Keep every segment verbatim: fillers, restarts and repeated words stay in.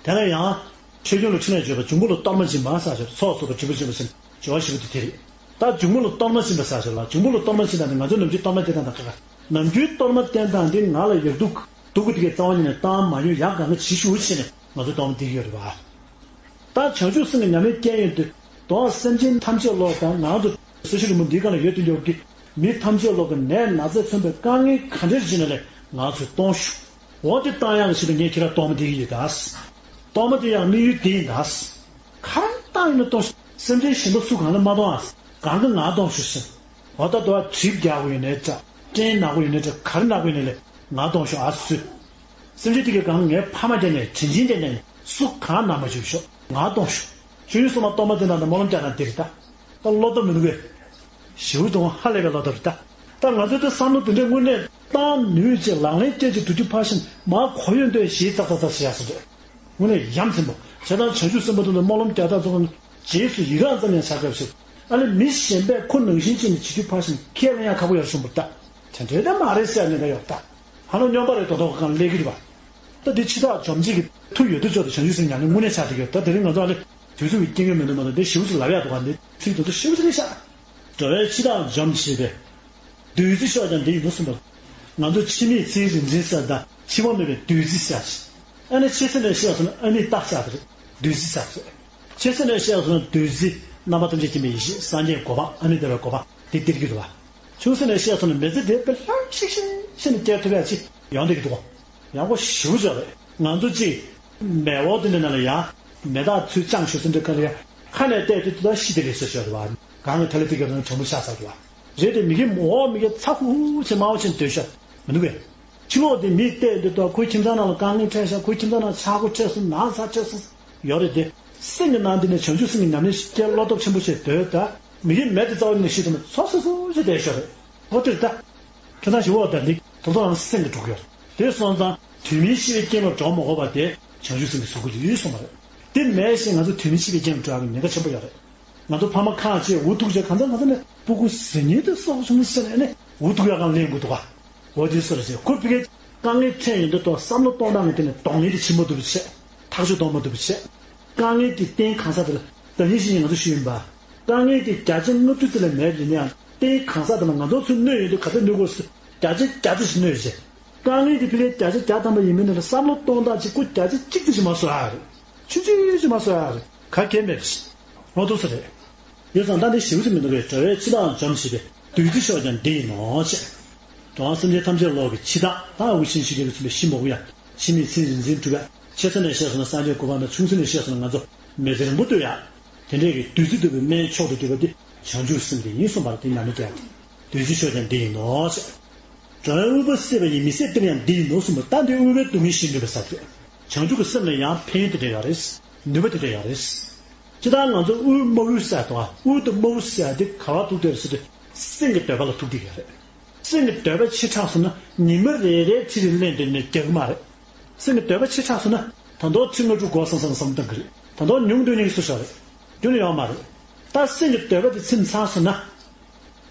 དེ་ལ་ཡང་ཆོས་སྐྱོང་ལ་ཕྲིན་ལས་བརྗོད་པ། འབྱུང་པོ་ལ་གཏོར་མ་སྦྱིན་པ་ཟེར་ཞིང་། ཚོགས་གསོག་པ། འབྲས་བུ་སྦྱིན་པ་ཟེར་ནས་སྦྱོར་བ་བཞི་པོ་དེ་དེ་རེད། ད་འབྱུང་པོ་ལ་གཏོར་མ་སྦྱིན་པ་ཟེར་ཞིང་ལ། འབྱུང་པོ་ལ་གཏོར་མ་སྦྱིན་པ་དང་ང་ཚོ་ནམ་རྒྱུན་གཏོར་མ་སྟེར་སྟངས་དང་ཁ་ཁ། ནམ་རྒྱུན་གཏོར་མ་སྟེར་སྟངས་འདི་ང་ལ་ཡག་སྡུག་སྡུག་གི་དེ་གའི་རྩ་བ་ཉིད་ནས་བཏང་མ་མྱོང་། ཡག་གང་ག་བྱེད་ཤོག་བྱས་ནས་ང་ཚོ་གཏོར་མ་སྟེར་གྱི་ཡོད་རེད་པ། ད་བྱང་ཆུབ་སེམས་ཀྱི་ཉམས་ལེན་སྐྱེས་ཡོང་དུས། དོན་སེམས་ཅན་ཐམས་ཅད་ལོག་དང་། ང་ཚོ་སྲི་ཞུ་རིང་པོ་འདིའི་སྒང་ལ་ཡོད་དུས་ཡོད་ཀྱི། མི་ཐམས་ཅད་ལོག་གི་ནད་ན་ཚས་མཚོན་པའི་དཀའ་ངལ་ག་འདྲ་ཞིག་ནས་ལས་ང་ཚོས་གཏོང་ཤོག་འོ་དེ་བཏང་ཡག་གི་ཆེད་དུ་ངས་ཁྱེད་རང་གཏོར་མ་སྟེར་གྱི་ཡོད་ད། གཏོར་མ་སྟེར་ཡག་དམིགས་ཡུལ་དེ་ཡིན་ད། ག་རེ་བཏང་ཡིན་ན་གཏོང་ཤོག་སེམས་ཅན་གཞན་པ་སུ་གང་ལ་མ་གཏོང་ཨ། གང་གི་ང་གཏོང་ཤོག་ཟེར། འོ་ད་དུ་བ་གྲིབ་རྒྱག་དགོས་ཡོད་ནའི་འདྲ། སྐྲན་ན་དགོས་ཡོད་ནའི་འདྲ། ག་རེ་ན་དགོས་ཡོད་ནའི་ལས་ང་གཏོང་ཤོག་ཨ་སུ། སེམས་ཅན་དེ་གའི་སྒང་ངའི་ཕ་མ་བསྟེན་ནས། དྲིན་ཆེན་བསྟེན་ནས། སུ་གང་ན་མ་བཅུག་ཤོག་ང་གཏོང་ཤོག་ཆོས་སྲུང་མ་གཏོར་མ་སྟེར་སྟངས་དང་སྨོན་ལམ་རྒྱག་སྟངས་དེ་རེད་ད། ད་བློ་སྟོབས་མི་འདུག་གས། ཞེ་པོ་དང་ཧ་ལས་པའི་བློ་སྟོབས་རེད་ད། ད་ང་ཚོའི་དེ་བསམ་བློ་དེ་འདྲའི་དངོས་གནས་བཏང་ནུས་ཅིག་ལག་ལེན་བསྟར་ཅིག་དུས་ཚོད་ཕར་ཕྱིན་མ་གོ་ཡོང་དུས་ཞེ་ཙག་ཙག་ཙག་ཞེ་ཡག་སོ་རེད། དངོས་གནས་ཡ་མཚན་པོ། བྱས་ཙང་བྱང་ཆུབ་སེམས་དཔའ་དེ་ཚོ་སྨོན་ལམ་རྒྱག་སྟངས་ཚོ་རྗེས་སུ་ཡི་རང་ཙམ་ཡང་བྱ་དགོས་ཞེས། ཨ་ནི་མི་གཞན་པས་ཁོ་ནང་བཞིན་བྱས་ནས་བྱེད་དུས་ཕར་ཕྱིན་ཁས་ལེན་ཡག་ཁག་པོ་ཡོད་བཟུང་བ་རེད་ད། དེ་འདྲའི་ད་མ་རེད་ཟེར་ནས་ད་ཡོད་ད། ཧ་ལམ་སྨྱོན་པ་རེད་དོ་དོ་གང་སླེབས་ཀྱི་རེད་པ། ད་འདི་འཆི་བདག་འཇོམས་བྱེད་ཀྱི་མཐུ་ཡོད་དུས་ཚོད་དུ་བྱང་ཆུབ་སེམས་ཉམས་ལེན་དངོས་གནས་ཆགས་བསྡད་ཡོད། ད་དེ་རིང་ང་ཚོ་ཨ་ནི་དུས་ཚོད་ཀྱི་རྐྱེན་ངན་མི་འདུག་མ་གཏོགས་འདི་ཞེ་པོ་ཅིག་ལབ་ཡག་འདུག་ག་འདི་ཚིག་དེ་ཚོ་ཞེ་པོ་ཅིག་ཤག་འགྲོ་བའི་འཆི་བདག་འཇོམས་བྱེད་པའི། བདུད་རྩི་མཆོག་ཀྱང་འདི་ཡིན་ནོ་གསུངས་པ། ང་ཚོ་འཆི་མེད་ཚེའི་རིག་འཛིན་ཟེར་དང་འཆི་བ་མེད་པའི་བདུད་རྩི་ཟེར་ཞིང་། ཨ་ནི་ཆེ་ཚད་ནས་བཤད་སོང་ན་ཨ་ནི་རྟགས་ཆགས་པ་རེད། བདུད་རྩི་ཟེར་བ་རེད། ཆེ་ཚད་ནས་བཤད་སོང་ན་བདུད་རྩི་རྣམ་པ་ཐམས་ཅད་མཁྱེན་པའི་ཡེ་ཤེས་སངས་རྒྱས་གོ་འཕང་ཨ་ནི་བདེ་བའི་གོ་འཕང་དེ་སྟེར་གྱི་འདུག་བ། ཆུང་ས་ནས་བཤད་སོང་ན་མི་ཚེ་འདི་དཔེ་ལྷར་ཤིག་ཤིག་ཤིག་ནས་སྐྱེལ་ཐུབ་ཡ་ཅིག་ཡོང་བསྡད་ཀྱི་འདུག་གོ། ཡག་པོ་ཞེ་པོ་ཅིག་རེད། ང་ཚོ་གཅིག་མལ་འོག་དེ་འདྲ་ནང་ལ་ཡ། མེ་སྟག་ཚུར་དཔྱངས་ཞུ་ཟིན་འདྲ་ག་ལ་ཡ། ཁ་ནས་བལྟས་དུས་དེ་དག་ཤི་དེ་རེད་ཟེར་ཤོད་རེད་བ། གང་གི་ཐ་ལེ་ཐི་ག་དང་གྲང་མོ་ཤ་ཟ་རེད་བ། རེད་དེ་མི་གི་འོག་མི་གི་ཚ་ཧུ་ཧུ་ཆེ་དམའ་བོ་ཆེ་འདོད་ཤ་མི་འདུག་གས། ཕྱི་ལོགས་དེ་མི་བལྟས་དུས་དག་ཁོའི་ཁྱིམ་ཚང་ནང་ལ་དཀའ་ངལ་འཕྲད་ཤག་ཁོའི་ཁྱིམ་ཚང་ནང་ཆག་སྒོ་འཕྲད་སོང་ན་ཚ་འཕྲད་སོང་ཡོད་རེད་དེ། སེམས་ཀྱི་ནང་དེ་ནས་བྱང་ཆུབ་སེམས་ཀྱི་ཉམས་ལེན་ཞིག་བསྐྱལ་བློ་སྟོབས་ཆེན་པོ་ཞིག་འདོད་ད། མི་གི་མེ་དེ་རྩ་བ་ནས་ཤི་ཐུབ་ན་ཚོ་སོ་སོ་ཞིག་བསྡད་ཤོག་རེད། ཨོ་དེ་རེད་ད། ཁྱོད་ཚང་ཞིག་འོག་ད་འདི་དོ་དོ་རང་སེམས་ཀྱི་འགྲོ་གི་ཡོད་རེད། དེ་སོང་ཙང་དུས་མིན་འཆི་བའི་རྐྱེན་ལ་འགྲོ་མ་དགོས་པ་དེ་བྱང་ཆུབ་སེམས་ཀྱི་གཟུགས་པོ་ཡོད་སོང་བ་རེད། དེ་མེད་བཞིན་ང་ཚོ་དུས་མིན་འཆི་བའི་རྐྱེན་ལ་འགྲོ་ཡག་གི་ཉེན་ཁ་ཆེན་པོ་ཡོད་རེད། ང་ཚོ་ཕ་མ་ཁ་ཆེ་འུ་ཐུག་ཆེ་གང་ཚང་གང་ཚང་ནས་སྤུ་གུ་ཟིན་ཉིན་དུ་སོགས་བྱུང་ཟེར་ནས་ནི་འུ་ཐུག་ཡག་གང་ལེན་དགོས་འདུག་ག་འོ་དེ་སོ་རེ་ཟེར་ཁུར་ཕི་གའི་དཀའ་ངལ་འཕྲད་ཡོང་དུས་ཐོག་བསམ་བློ་གཏོང་སྟངས་ཀྱི་དེ་ནས་གདོང་ལེན་དེ་ཆེན་པོ་འདུག་པ་བྱས། ཐག་གཅོད་གཏོང་མ་ཐུབ་པ་བྱས། དཀའ་ངལ་དེ་རྟེན་གང་ཟག་དེ་ལ་ད་ཉིན་ཞིག་ང་ཚོ་ཞུས་ཡིན་པ། དཀའ་ངལ་དེ་བརྒྱ་ཆ་ལྔ་བཅུ་ཙམ་ལས་མེད་ཡིན་ན་ཡང་རྟེན་གང་ཟག་དེ་ལ་ང་ཚོ་ཚོས་གནོད་ཡོང་དུས་ག་ཚོད་གནོད་དགོས་སུ་བརྒྱ་ཆ་བརྒྱ་ཙམ་ཞིག་གནོད་བྱས། དཀའ་ངལ་དེ་ཕི་ལའི་བརྒྱ་ཆ་བརྒྱ་ཐམ་པ་ཡིན་མིན་ནི་ལ་བསམ་བློ་གཏོང་སྟངས་ཅིག་སྐུ་བརྒྱ་ཆ་གཅིག་ཙམ་ཞིག་མ་བཟོ་ཡ་རེད། ཆུང་ཆུང་ཞིག་མ་བཟོ་ཡ་རེད། ག་གེ་མེད་པ་ཞིག་ངོ་ཐུག་ས་རེད། ཡོད་ཙང་ད་འདི་ཞེ་པོ་ཅིག་མི་འདུག་གས། འགྲོ་བའི་འཆི་བདག་འཇོམས་བྱེད་པའི། བདུད་རྩི་མཆོག་ཀྱང་འདི་ཡིན་ནོ་ཞེས། འགྲོ་བ་སེམས་ཅན་ཐམས་ཅད་བློ་གི་འཆི་བདག་ད་འུ་ཆེན་ཞིག་ལས་ཀྱི་ཚུལ་ལས་ཤི་མོ་གུ་ཡ། འཆི་མེད་ཚེ་རིང་འཛིན་གྲུབ་པ། ཆེ་ས་ནས་བཤད་སོང་ན་སངས་རྒྱས་གོ་འཕང་དང་། ཆུང་ས་ནས་བཤད་སོང་ན་ང་ཚོ་མི་ཚེ་རིང་པོ་སྡོད་ཡ། དེ་འདྲས་ཀྱི་བདུད་རྩི་འདུས་པའི་སྨན་མཆོག་ཏུ་གྱུར་པ་འདི་བྱང་ཆུབ་སེམས་དེ་ཡིན་གསུངས་པར་དེ་ཉམས་ལེན་བསྐྱལ་ཏེ། བདུད་རྩི་མཆོག་ཀྱང་འདི་ཡིན་ནོ་ཞེས། འགྲོ་བའི་དབུལ་པོ་བསལ་བ་ཡི། མི་བཟད་གཏེར་ཡང་འདི་ཡིན་ནོ་གསུངས་པ་ད་འདི་དབུལ་བའི་སྡུག་བསྔལ་ཞི་ནུས་པའི་ཟབ་ཆོས། བྱང་ཆུབ་ཀྱི་སེམས་ལ་ཡང་ཕན་ཡོན་དེ་འདྲ་ཡོད་རེད། ནུས་པ་དེ་འདྲ་ཡོད་རེད། སྤྱིར་བཏང་ང་ཚོ་དབུལ་དམའ་དབུལ་ཟེར་དང་དབུལ་དང་དམའ་དབུལ་ཟེར་དེ་ག་བ་ཐུག་བསྡད་རེད་ཟེར་དུས་སེམས་ཀྱི་འདོད་པ་ལ་ཐུག་བསྡད་ཡོད་རེད། སེམས་ཀྱི་འདོད་པ་ཆེ་དྲགས་སོང་ན་ཉི་མ་རེ་རེའི་ཁྲི་རེ་ལེན་དེ་ནས་རྒྱག་གི་མ་རེད། སེམས་ཀྱི་འདོད་པ་ཆེ་དྲགས་སོང་ན་ད་དུང་ཁྲི་ལྔ་དྲུག་འགོར་སོང་བསམ་བསམ་བཏང་གི་རེད། ད་དུང་ཉུང་དུ་ཉུང་སུ་ཞོག་རེད། རྒྱུན་ནས་ཡོང་མ་རེད། ད་སེམས་ཀྱི་འདོད་པ་དེ་ཚིམ་ཚར་སོང་ན།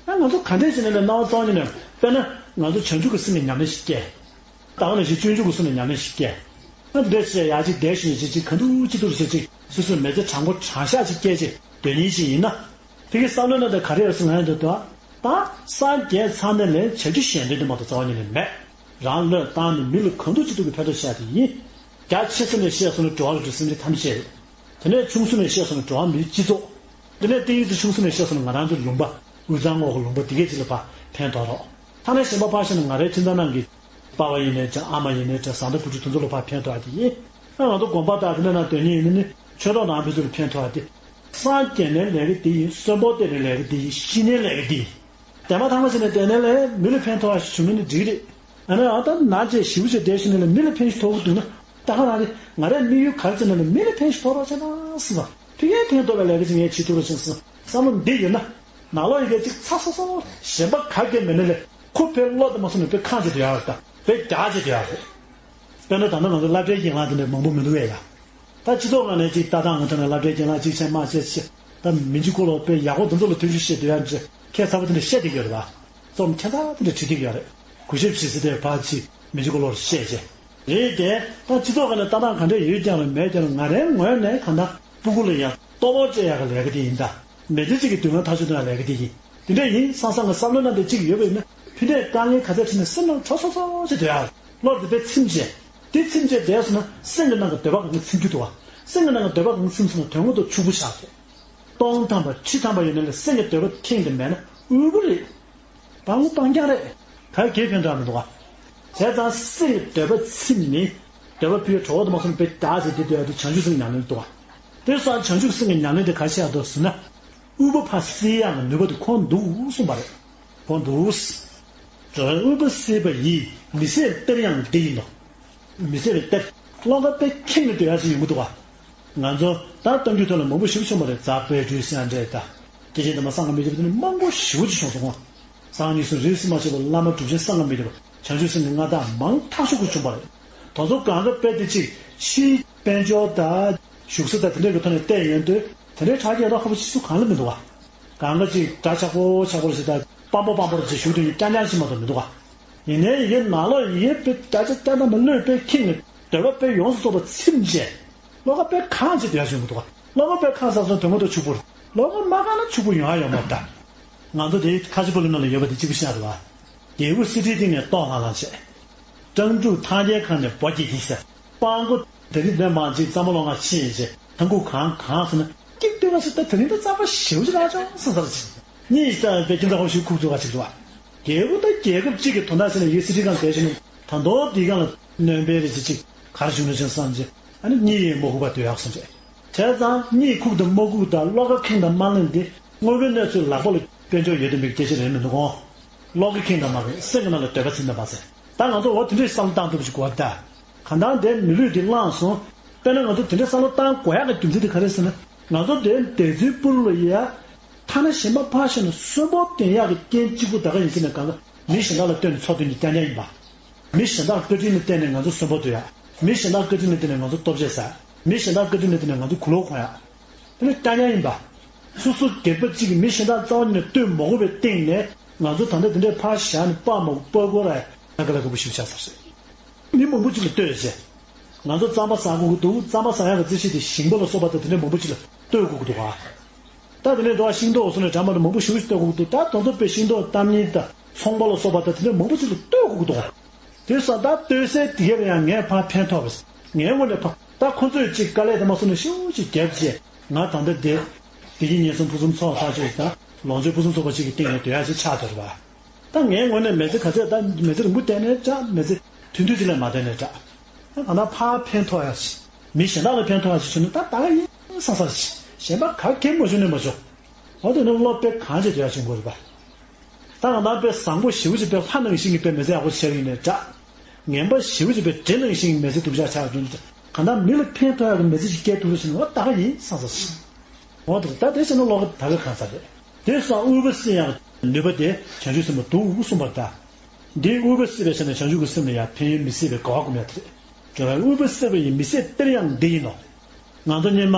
ཨ་ང་ཚོ་ག་འདྲས་བྱས་ནས་ལས་སྣང་བ་གཙང་ཉིད་ནས་དཔེར་ན་ང་ཚོ་བྱང་ཆུབ་ཀྱི་སེམས་ཀྱི་ཉམས་ལེན་ཞིག་སྐྱེ། ད་ག་ནང་བཞིན་སྤྱོད་འཇུག་གི་སེམས་ཀྱི་ཉམས་ལེན་ཞིག་སྐྱེ། ཨ་འདྲས་བྱས་ཡར་ཅིག་བསྡད་ཤིང་ཅིག་ཅིག་ག་འདུག་ཅི་འདུག་བྱས་ཅིག་སོ་སོའི་མི་ཚེ་དྲང་པོ་དྲང་བཞག་ཅིག་སྐྱེལ་ཅིག་སྡོད་མཁན་ཞིག་ཡིན་ན། དེ་གའི་བསམ་བློའི་ནང་དུ་ག་རེ་ཡོད་ཟེར་ང་ཡང་འདུག་ད། ད་སངས་རྒྱས་ཚང་མས་ལས་བྱ་རྒྱུ་གཞན་དོན་དུ་མ་གཏོགས་རྩ་བ་ཉིད་ནས་མེད། རང་བློས་བཏང་ནས་མི་ལ་གང་འདུག་ཅི་འདུག་གི་ཕན་ཐོགས་བྱ་དེ་ཡིན། རྒྱ་ཆེ་ས་ནས་བཤད་སོང་ན་འགྲོ་བ་རིགས་དྲུག་སེམས་ཅན་ཐམས་ཅད་རེད། དེ་ནས་ཆུང་ས་ནས་བཤད་སོང་ན་འགྲོ་བ་མིའི་སྤྱི་ཚོགས། དེ་ནས་ཏིང་ངེ་འཛིན་ཆུང་ས་ནས་བཤད་སོང་ན་ང་རང་ཚོའི་ལུང་པ། དབུས་གཙང་ངོགས་ཀྱི་ལུང་པ་དེ་གའི་ཅིག་ལ་ཕར་ཕན་ཐོགས་རོགས། ཐ་ན་གཞན་པ་ཕར་བཤད་ན་ང་རའི་ཁྱིམ་ཚང་ནང་གི་པ་ཕ་ཡིན་ནའི་འདྲ། ཨ་མ་ཡིན་ནའི་འདྲ། བཟའ་ཟླ་བུ་ཕྲུག་དེ་ཚོ་ལ་ཕར་ཕན་ཐོགས་ཡ་དེ་ཡིན། ཨ་ང་ཚོ་དགོན་པ་དང་དེ་འདྲ་ནང་སྡོད་མཁན་ཡིན་ན་ནི་ཆོས་གྲོགས་ནང་མི་ཚོ་ལ་ཕན་ཐོགས་ཡ་དེ། སངས་རྒྱས་ནའི་ལས་ཀ་དེ་ཡིན། གསོན་པོ་བསྡད་ནའི་ལས་ཀ་དེ་ཡིན། ཤི་ནའི་ལས་ཀ་དེ་ཡིན། དེ་མ་ཐག་མ་བྱས་ནས་བསྡད་ནའི་ལས་མི་ལ་ཕན་ཐོགས་ཡ་ཞིག་བྱུང་ན་ནི་འགྲིག་རེད། ཨ་ནི་ཨ་ད་ནང་བཅས་ཞེ་པོ་ཅིག་བསྡད་ཤི་ནའི་ལས་མི་ལ་ཕན་ཞིག་ཐོགས་ཀྱི་འདུག་ན། ད་ག་ནང་རེད། ང་རའི་དམིགས་ཡུལ་ག་རེ་བྱས་ནའི་ལས་མི་ལ་ཕན་ཞིག་ཐོགས་རོགས་བྱས་ན་སྲིད་པ། ཕ་གིར་ཕན་ཐོགས་པའི་ལས་ཀ་ཅིག་ངས་བྱེད་ཐུབ་རོགས་བྱས་ན་སྲིད། བསམ་བློ་འདི་ཡོད་ན། ནང་ལོགས་ཡི་གེ་གཅིག་ཚ་སོ་སོ་གཞན་པ་ག་གེ་མེད་ན་ལས་ཁོ་ཕའི་བློ་དེ་མ་སོང་ནས་ཕའི་ཁང་ཅིག་སྡོད་ཡག་རེད་ད། ཕའི་རྒྱགས་ཅིག་སྡོད་ཡག་རེད། དཔེར་ན་ད་ལྟ་ང་ཚོ་སློབ་གྲྭའི་སྒེར་ལངས་དེ་འདྲ་མང་པོ་མི་འདུག་བས་ཡ། ད་སྤྱི་ཚོགས་ནང་ནས་ཅིག་ལྟ་སྟངས་ང་ཚོ་ནས་སློབ་གྲྭའི་སྒེར་ལངས་ཅིག་བྱས་མ་བྱས་བྱས་ད་མི་འཇིགས་སྐོར་ལ་དཔེ་ཡག་པོ་དེ་ཚོ་ལ་ཐུགས་རྗེ་ཆེ་སྡོད་ཡག་འདྲ་ཁྱད་མཚར་པོ་དེ་འདྲ་བཤད་བསྡད་ཀྱི་ཡོད་རེད་བ། རྩོམ་ཁྱད་མཚར་དེ་འདྲ་བྲིས་བསྡད་ཀྱི་ཡོད་རེད། གུས་ཞབས་བྱེད་ཟེར་དེ་ཕར་ཅིག་མི་འཇིགས་སྐོར་ལ་བཤད་བྱས། རེད་དེ། ད་སྤྱི་ཚོགས་ཁ་ལ་ལྟ་སྟངས་ག་འདྲ་ཡོད་ཀྱང་རེད་མེད་ཀྱང་རེད། ང་རའི་ངོས་ནས་གང་ལྟར་སྤུ་གུ་ལ་ཡང་ལྟོ་ཕོག་སྤྲད་ཡག་གི་ལས་ཀ་དེ་ཡིན། ད་མི་ཚེ་གཅིག་གི་མདུན་ལམ་ཐག་གཅོད་གཏོང་ཡག་ལས་ཀ་དེ་ཡིན། དེ་འདྲ་ཡིན་བསམ་བསམ་གི་བསམ་བློ་ནང་དེ་གཅིག་ཡོད་པ་ཡིན་ན། ཕི་འདྲའི་དཀའ་ངལ་ག་ཚད་འཕྲད་ན་སེམས་ནང་ཁྲོ་ཚོ་ཚོ་ཅིག་སྡོད་ཡག་བློ་དེ་དཔེ་ཚིམ་བྱས། དེ་ཚིམ་བྱས་བསྡད་སོང་ན་སེམས་ཀྱི་ནང་གི་འདོད་པ་གང་ག་ཚིམ་རྒྱུ་འདུག་བ། སེམས་ཀྱི་ནང་གི་འདོད་པ་གང་ག་ཚིམ་སོང་ན་དོན་དངོས་ཐོག་ཕྱུག་པོ་ཆགས་ཐུབ། སྟོང་ཐམ་པ་ཁྲི་ཐམ་པ་ཡོད་ན་ལས་སེམས་ཀྱི་འདོད་པ་ཁེངས་ཏེ་མེད་ན་དབུལ་པོ་རེད། སྤྲང་པོ་སྤྲང་རྐྱང་རེད། ག་གེ་ཕན་ཐོགས་མི་འདུག་ག་བྱས་ཙང་སེམས་ཀྱི་འདོད་པ་ཚིམ་ནས་འདོད་པ་ཕུལ་བའི་གྲོགས་པོ་དེ་མ་སོང་པའི་བདག་ཟེར་དེ་འདོད་ཡག་དེ་བྱང་ཆུབ་སེམས་ཀྱི་ཉམས་ལེན་འདུག་ག་དེ་སོགས་བྱང་ཆུབ་སེམས་ཀྱི་ཉམས་ལེན་དེ་ག་བྱས་ཡག་འདུག་ཟེར་ན། དབུལ་པོ་ཕར་སེལ་ཡག་གི་ནུས་པ་དེ་ཁོ་འདུག་གསུངས་པ་རེད། ཁོ་འདུག་དབུལ་པོ་སེལ་བ་ཡིས། མི་ཟད་གཏེར་ཡང་འདི་ཡིན་ནོ། མི་ཟད་པའི་གཏེར། བློ་ཁ་དཔེ་ཁེངས་ནས་སྡོད་ཡག་ཅིག་ཡོང་གི་འདུག་ག་ང་ཚོ་ད་གཏམ་རྒྱུད་ཐོག་ལ་མང་པོ་ཞིག་བྱུང་བ་རེད། རྫ་དཔལ་སྤྲུལ་སེང་འབྲས་དང་། སྐྱེས་ཆེན་དམ་པ་སངས་རྒྱས་མི་ཐུབ་དེ་ནི་མང་པོ་ཞེ་པོ་ཅིག་བྱུང་སོང་ངོ་། སངས་རྒྱས་སུ་རིས་སུ་མ་ཆད་པ་བླ་མ་གྲུབ་ཆེན་སངས་རྒྱས་མི་ཐུབ་བྱང་ཆུབ་སེམས་ཀྱི་མངའ་བདག་མང་ཐག་ཆོད་པོ་བྱུང་བ་རེད། དེ་ཚོ་གང་ག་དཔེ་དེ་གཅིག་ཕྱིའི་དཔལ་འབྱོར་དང་བཞུགས་ས་དང་དེ་འདྲའི་གི་ཐོག་ནས་བལྟས་ཡོང་དུས་དེ་འདྲའི་ཁྲག་རྒྱས་རོགས་ཁ་པོ་ཅིག་སུ་གང་ལ་མི་འདུག་བ། གང་ག་ཅིག་འདྲ་ཆགས་པོ་ཆགས་པོ་ཞིག་དང་སྤམ་པོ་སྤམ་པོ་ཅིག་བཞུགས་དུས་རྐྱང་རྐྱང་ཞིག་མ་གཏོགས་མི་འདུག་ག་ཡིན་ནའི་ཡི་གེ་ནང་ལོགས་ཡི་གེ་དཔེ་འདྲ་ཆགས་བསྟན་ཐང་མ་བློས་དཔེ་ཁེངས་ནས་འདོད་པ་དཔེ་ཡོངས་སུ་རྫོགས་པ་ཚིམ་བྱས། བློ་ཁ་དཔེ་གང་ཅིག་བསྡད་ཡག་བྱུང་གི་འདུག་ག་བློ་ཁ་དཔེ་གང་ས་སོང་དོན་དངོས་ཐོག་ཕྱུག་པོ་རེད། བློ་ཁ་མ་གང་ན་ཕྱུག་པོ་ཡོང་ཡག་ཡོད་མ་རེད་ད། ང་ཚོ་དེ་ཁ་ཆེ་པོ་ལུང་ནང་ལ་ཡོད་པ་དེ་གཅིག་པུ་ཤེས་ཡག་རེད་བ། རྒྱལ་པོ་གསེར་ཁྲིའི་སྟེང་ནས་ལྟོ་བླངས་བླངས་བྱས། སྤྲང་ཕྲུག་ཐང་རྒྱལ་ཁ་ནས་འབོ་སྐྱེས་ཀྱིས་ཟེར། སྤྲང་པོ་དེ་རིང་འདོན་མང་ཅིག་གཙང་མ་ལོ་ང་ཕྱིན་ཡིན་ཅེས་ཐང་ཁུག་གང་གང་ཟེར་ན། སྐྱིད་སྡུག་ལ་ཞིག་ད་དེ་རིང་ད་གཙང་པ་ཞེ་པོ་ཅིག་ལ་ཅུང་ཟད་ཟེར་ཅིག་གཉིད་ཤར་བའི་ཁྱིམ་ཚང་ཁོ་ཞིག་ཁུག་ཚུགས་པ་ཅིག་རེད་བ། རྒྱལ་པོ་ད་རྒྱལ་ཁབ་གཅིག་གི་དོན་དག་བྱས་ནས་ཡོད་སྲིད་ཁྲི་ཁང་བསྡད་བཞིན་ད་མདོ་འདི་སྒང་ལ་སྣོན་པའི་རེ་ཅིག་ཅིག་གར་བཞུགས་ན་ཅང་བསམ་ཅིག་ཨ་ནི་གཉིད་ཡེ་མ་ཁུག་པ་སྡོད་ཡག་སོང་རེད། བྱས་ཙང་གཉིད་ཁུག་དང་མ་ཁུག་དང་བློ་ཁ་ཁེངས་དང་མ་ལེན་དེ་དངོས་པོའི་གནས་ཚུལ་ལག་པ་ལ་དཔལ་འབྱོར་ཡོད་དམ་པའི་སྐད་ཆ་རེད་མི་འདུག་གོ། བློ་ཁ་ཁེངས་དང་མ་ཁེངས་སེམས་ཀྱི་ནང་ལ་འདོད་པ་ཚིམ་དང་མ་ཚིམ། ད་ང་ཚོ་འོ་དེ་འདྲའི་བསམ་བློ་བཏང་ཐུབ་པ་ཞིག་དགོས་པ་ད། གང་ལྟར་དེ་མི་ལུས་འདི་བླངས་སོང་། དཔེར་ན་ང་ཚོ་དེ་འདྲའི་བསམ་བློ་བཏང་དགོས་ཡག་གི་རྒྱུ་མཚན་དེ་ག་རེ་ཟེར་ན། ང་ཚོ་དེ་འདས་ཚུལ་སྤུ་རུ་ལ་ཡ། ཐ་ན་གཞན་པ་ཕར་བཞག་ན་གསོན་པོ་བསྟེན་ཡག་གི་རྐྱེན་གཅིག་པུ་ད་ག་ཡིན་ཟེར་ན་གང་ག་མི་གཞན་དག་ལ་ལྟོས་ནས་འཚོ་དོན་གྱི་རྐྱང་རྐྱང་ཡིན་པ། མི་གཞན་དག་བཀའ་དྲིན་ལ་བརྟེན་ནས་ང་ཚོ་གསོན་པོ་སྡོད་ཡག་མི་གཞན་དག་བཀའ་དྲིན་ལ་བརྟེན་ནས་ང་ཚོ་ལྟོ་ཆས་ཟ་ཡག་མི་གཞན་དག་བཀའ་དྲིན་ལ་བརྟེན་ནས་ང་ཚོ་གོས་ལོག་གོན་ཡག་དེ་ནི་རྐྱང་རྐྱང་ཡིན་པ། སོ་སོ་སྒེར་པ་གཅིག་གིས་མི་གཞན་དག་རྩ་བ་ཉིད་ནས་ལྟོས་མ་དགོས་པའི་སྟེང་ནས་ང་ཚོ་ད་ལྟ་དེ་འདྲའི་ཕར་བཞག་ནས་པར་མ་དགོས་པར་དགོས་ར་ཡ་ག་ལ་ག་པོ་ཞིག་ཆགས་ཚར་སོང་། མི་མང་པོ་ཅིག་ལ་ལྟོས་བྱས། ང་ཚོ་རྩམ་པ་ཟ་དགོས་ཀྱི་འདུག་རྩམ་པ་ཟ་ཡག་གི་རྩི་ཤིང་དེ་ཞིང་པ་ལ་སོགས་པ་དང་དེ་འདྲའི་མང་པོ་ཅིག་ལ་ལྟོས་དགོས་ཀྱི་འདུག་ག་ད་དེ་ནས་འགྲོ་བ་ཤིང་ཏོག་སོགས་ནས་འདྲ་མ་འདྲ་མང་པོ་ཞིག་ལྟོས་དགོས་ཀྱི་འདུག་ད་དེ་ཚོ་དཔེ་ཤིང་ཏོག་གཏམ་རྙིང་དང་ཚོང་པ་ལ་སོགས་པ་དང་དེ་འདྲའི་མང་པོ་ཅིག་ལ་ལྟོས་དགོས་ཀྱི་འདུག་དེ་སོགས་ད་ལྟོས་སའི་དེ་ག་ལ་ཡང་ངས་ཕར་ཕན་ཐོགས་པས། ངའི་ངོས་ནས་ཕར་ད་ཁོ་ཚོས་ཅིག་དཀའ་ལས་དེ་མ་སོང་ན་ཤུགས་ཅིག་རྒྱབ་བྱས་ང་ད་ལྟ་བསྡད། བདེ་སྐྱིད་ཉེན་སྲུང་ཕུན་སུམ་ཚོགས་ཚར་ཅིག་དང་ལོངས་སྤྱོད་ཕུན་སུམ་ཚོགས་པ་ཅིག་གི་སྟེང་ནས་སྡོད་ཡག་ཅིག་ཆགས་འདུག་རེད་པ། ད་ངའི་ངོས་ནས་མི་ཚེ་ག་ཚོད་ད་མི་ཚེ་རིང་པོ་བསྡད་ནའི་འདྲ་མི་ཚེ་ཐུང་ཐུང་ཅིག་ལས་མ་བསྡད་ནའི་འདྲ། ད་གང་ལྟར་ཕར་ཕན་ཐོགས་ཡག་ཅིག་མི་གཞན་དག་ལ་ཕན་ཐོགས་ཡག་ཅིག་བྱུང་ན་ད་ད་ག་ཡིན་བསམ་བསམ་ཅིག་གཞན་པ་ག་གེ་མ་བྱུང་ནའི་མ་བྱུང་། འོ་དེ་ནི་བློ་དཔེ་གང་ཅིག་སྡོད་ཡག་བྱུང་དགོས་རེད་པ། ད་གང་ལྟར་དཔེ་བཟང་པོ་ཞེ་པོ་ཅིག་དཔེ་ལྷ་ནང་བཞིན་གྱི་དཔེ་མི་ཚེ་ཡག་པོ་ཞིག་བྱས་ཡིན་ནའི་འདྲ། ངན་པ་ཞེ་པོ་ཅིག་དཔེ་འདྲེ་ནང་བཞིན་གྱི་མི་ཚེ་སྡུག་ཅག་ཆགས་ཡོང་དུས་གང་ལྟར་མི་ལ་ཕན་ཐོགས་ཡག་གི་མི་ཚེ་ཅིག་སྐྱེལ་ཐུབ་རེད་ཟེར་ན་འོ་ད་ག་ཡིན་བསམ་བསམ་ཅིག་འོ་དེ་ད་དེ་བྱས་ན་བློ་ཁ་ད་ག་གང་ས་རེད། དེ་སོགས་དབུལ་པོ་སེལ་ཡག་ནུས་པ་དེ་བྱང་ཆུབ་སེམས་དཔའ་འདུག་གསུངས་པར་གདའ། འདིས་དབུལ་པོ་སེལ་བའི་ཆ་ནས་བྱང་ཆུབ་ཀྱི་སེམས་ལ་ཡང་ཕན་ཡོན་མི་སྲིད་པའི་དགའ་བ་སྒོམ་ཡག་དེ་རེད། དྲི་བ། དབུལ་པོ་སེལ་བ་ཡི་མི་ཚེ་གཏེར་ཡང་འདི་ཡིན་ནོ། ང་ཚོ་སྔོན་མ་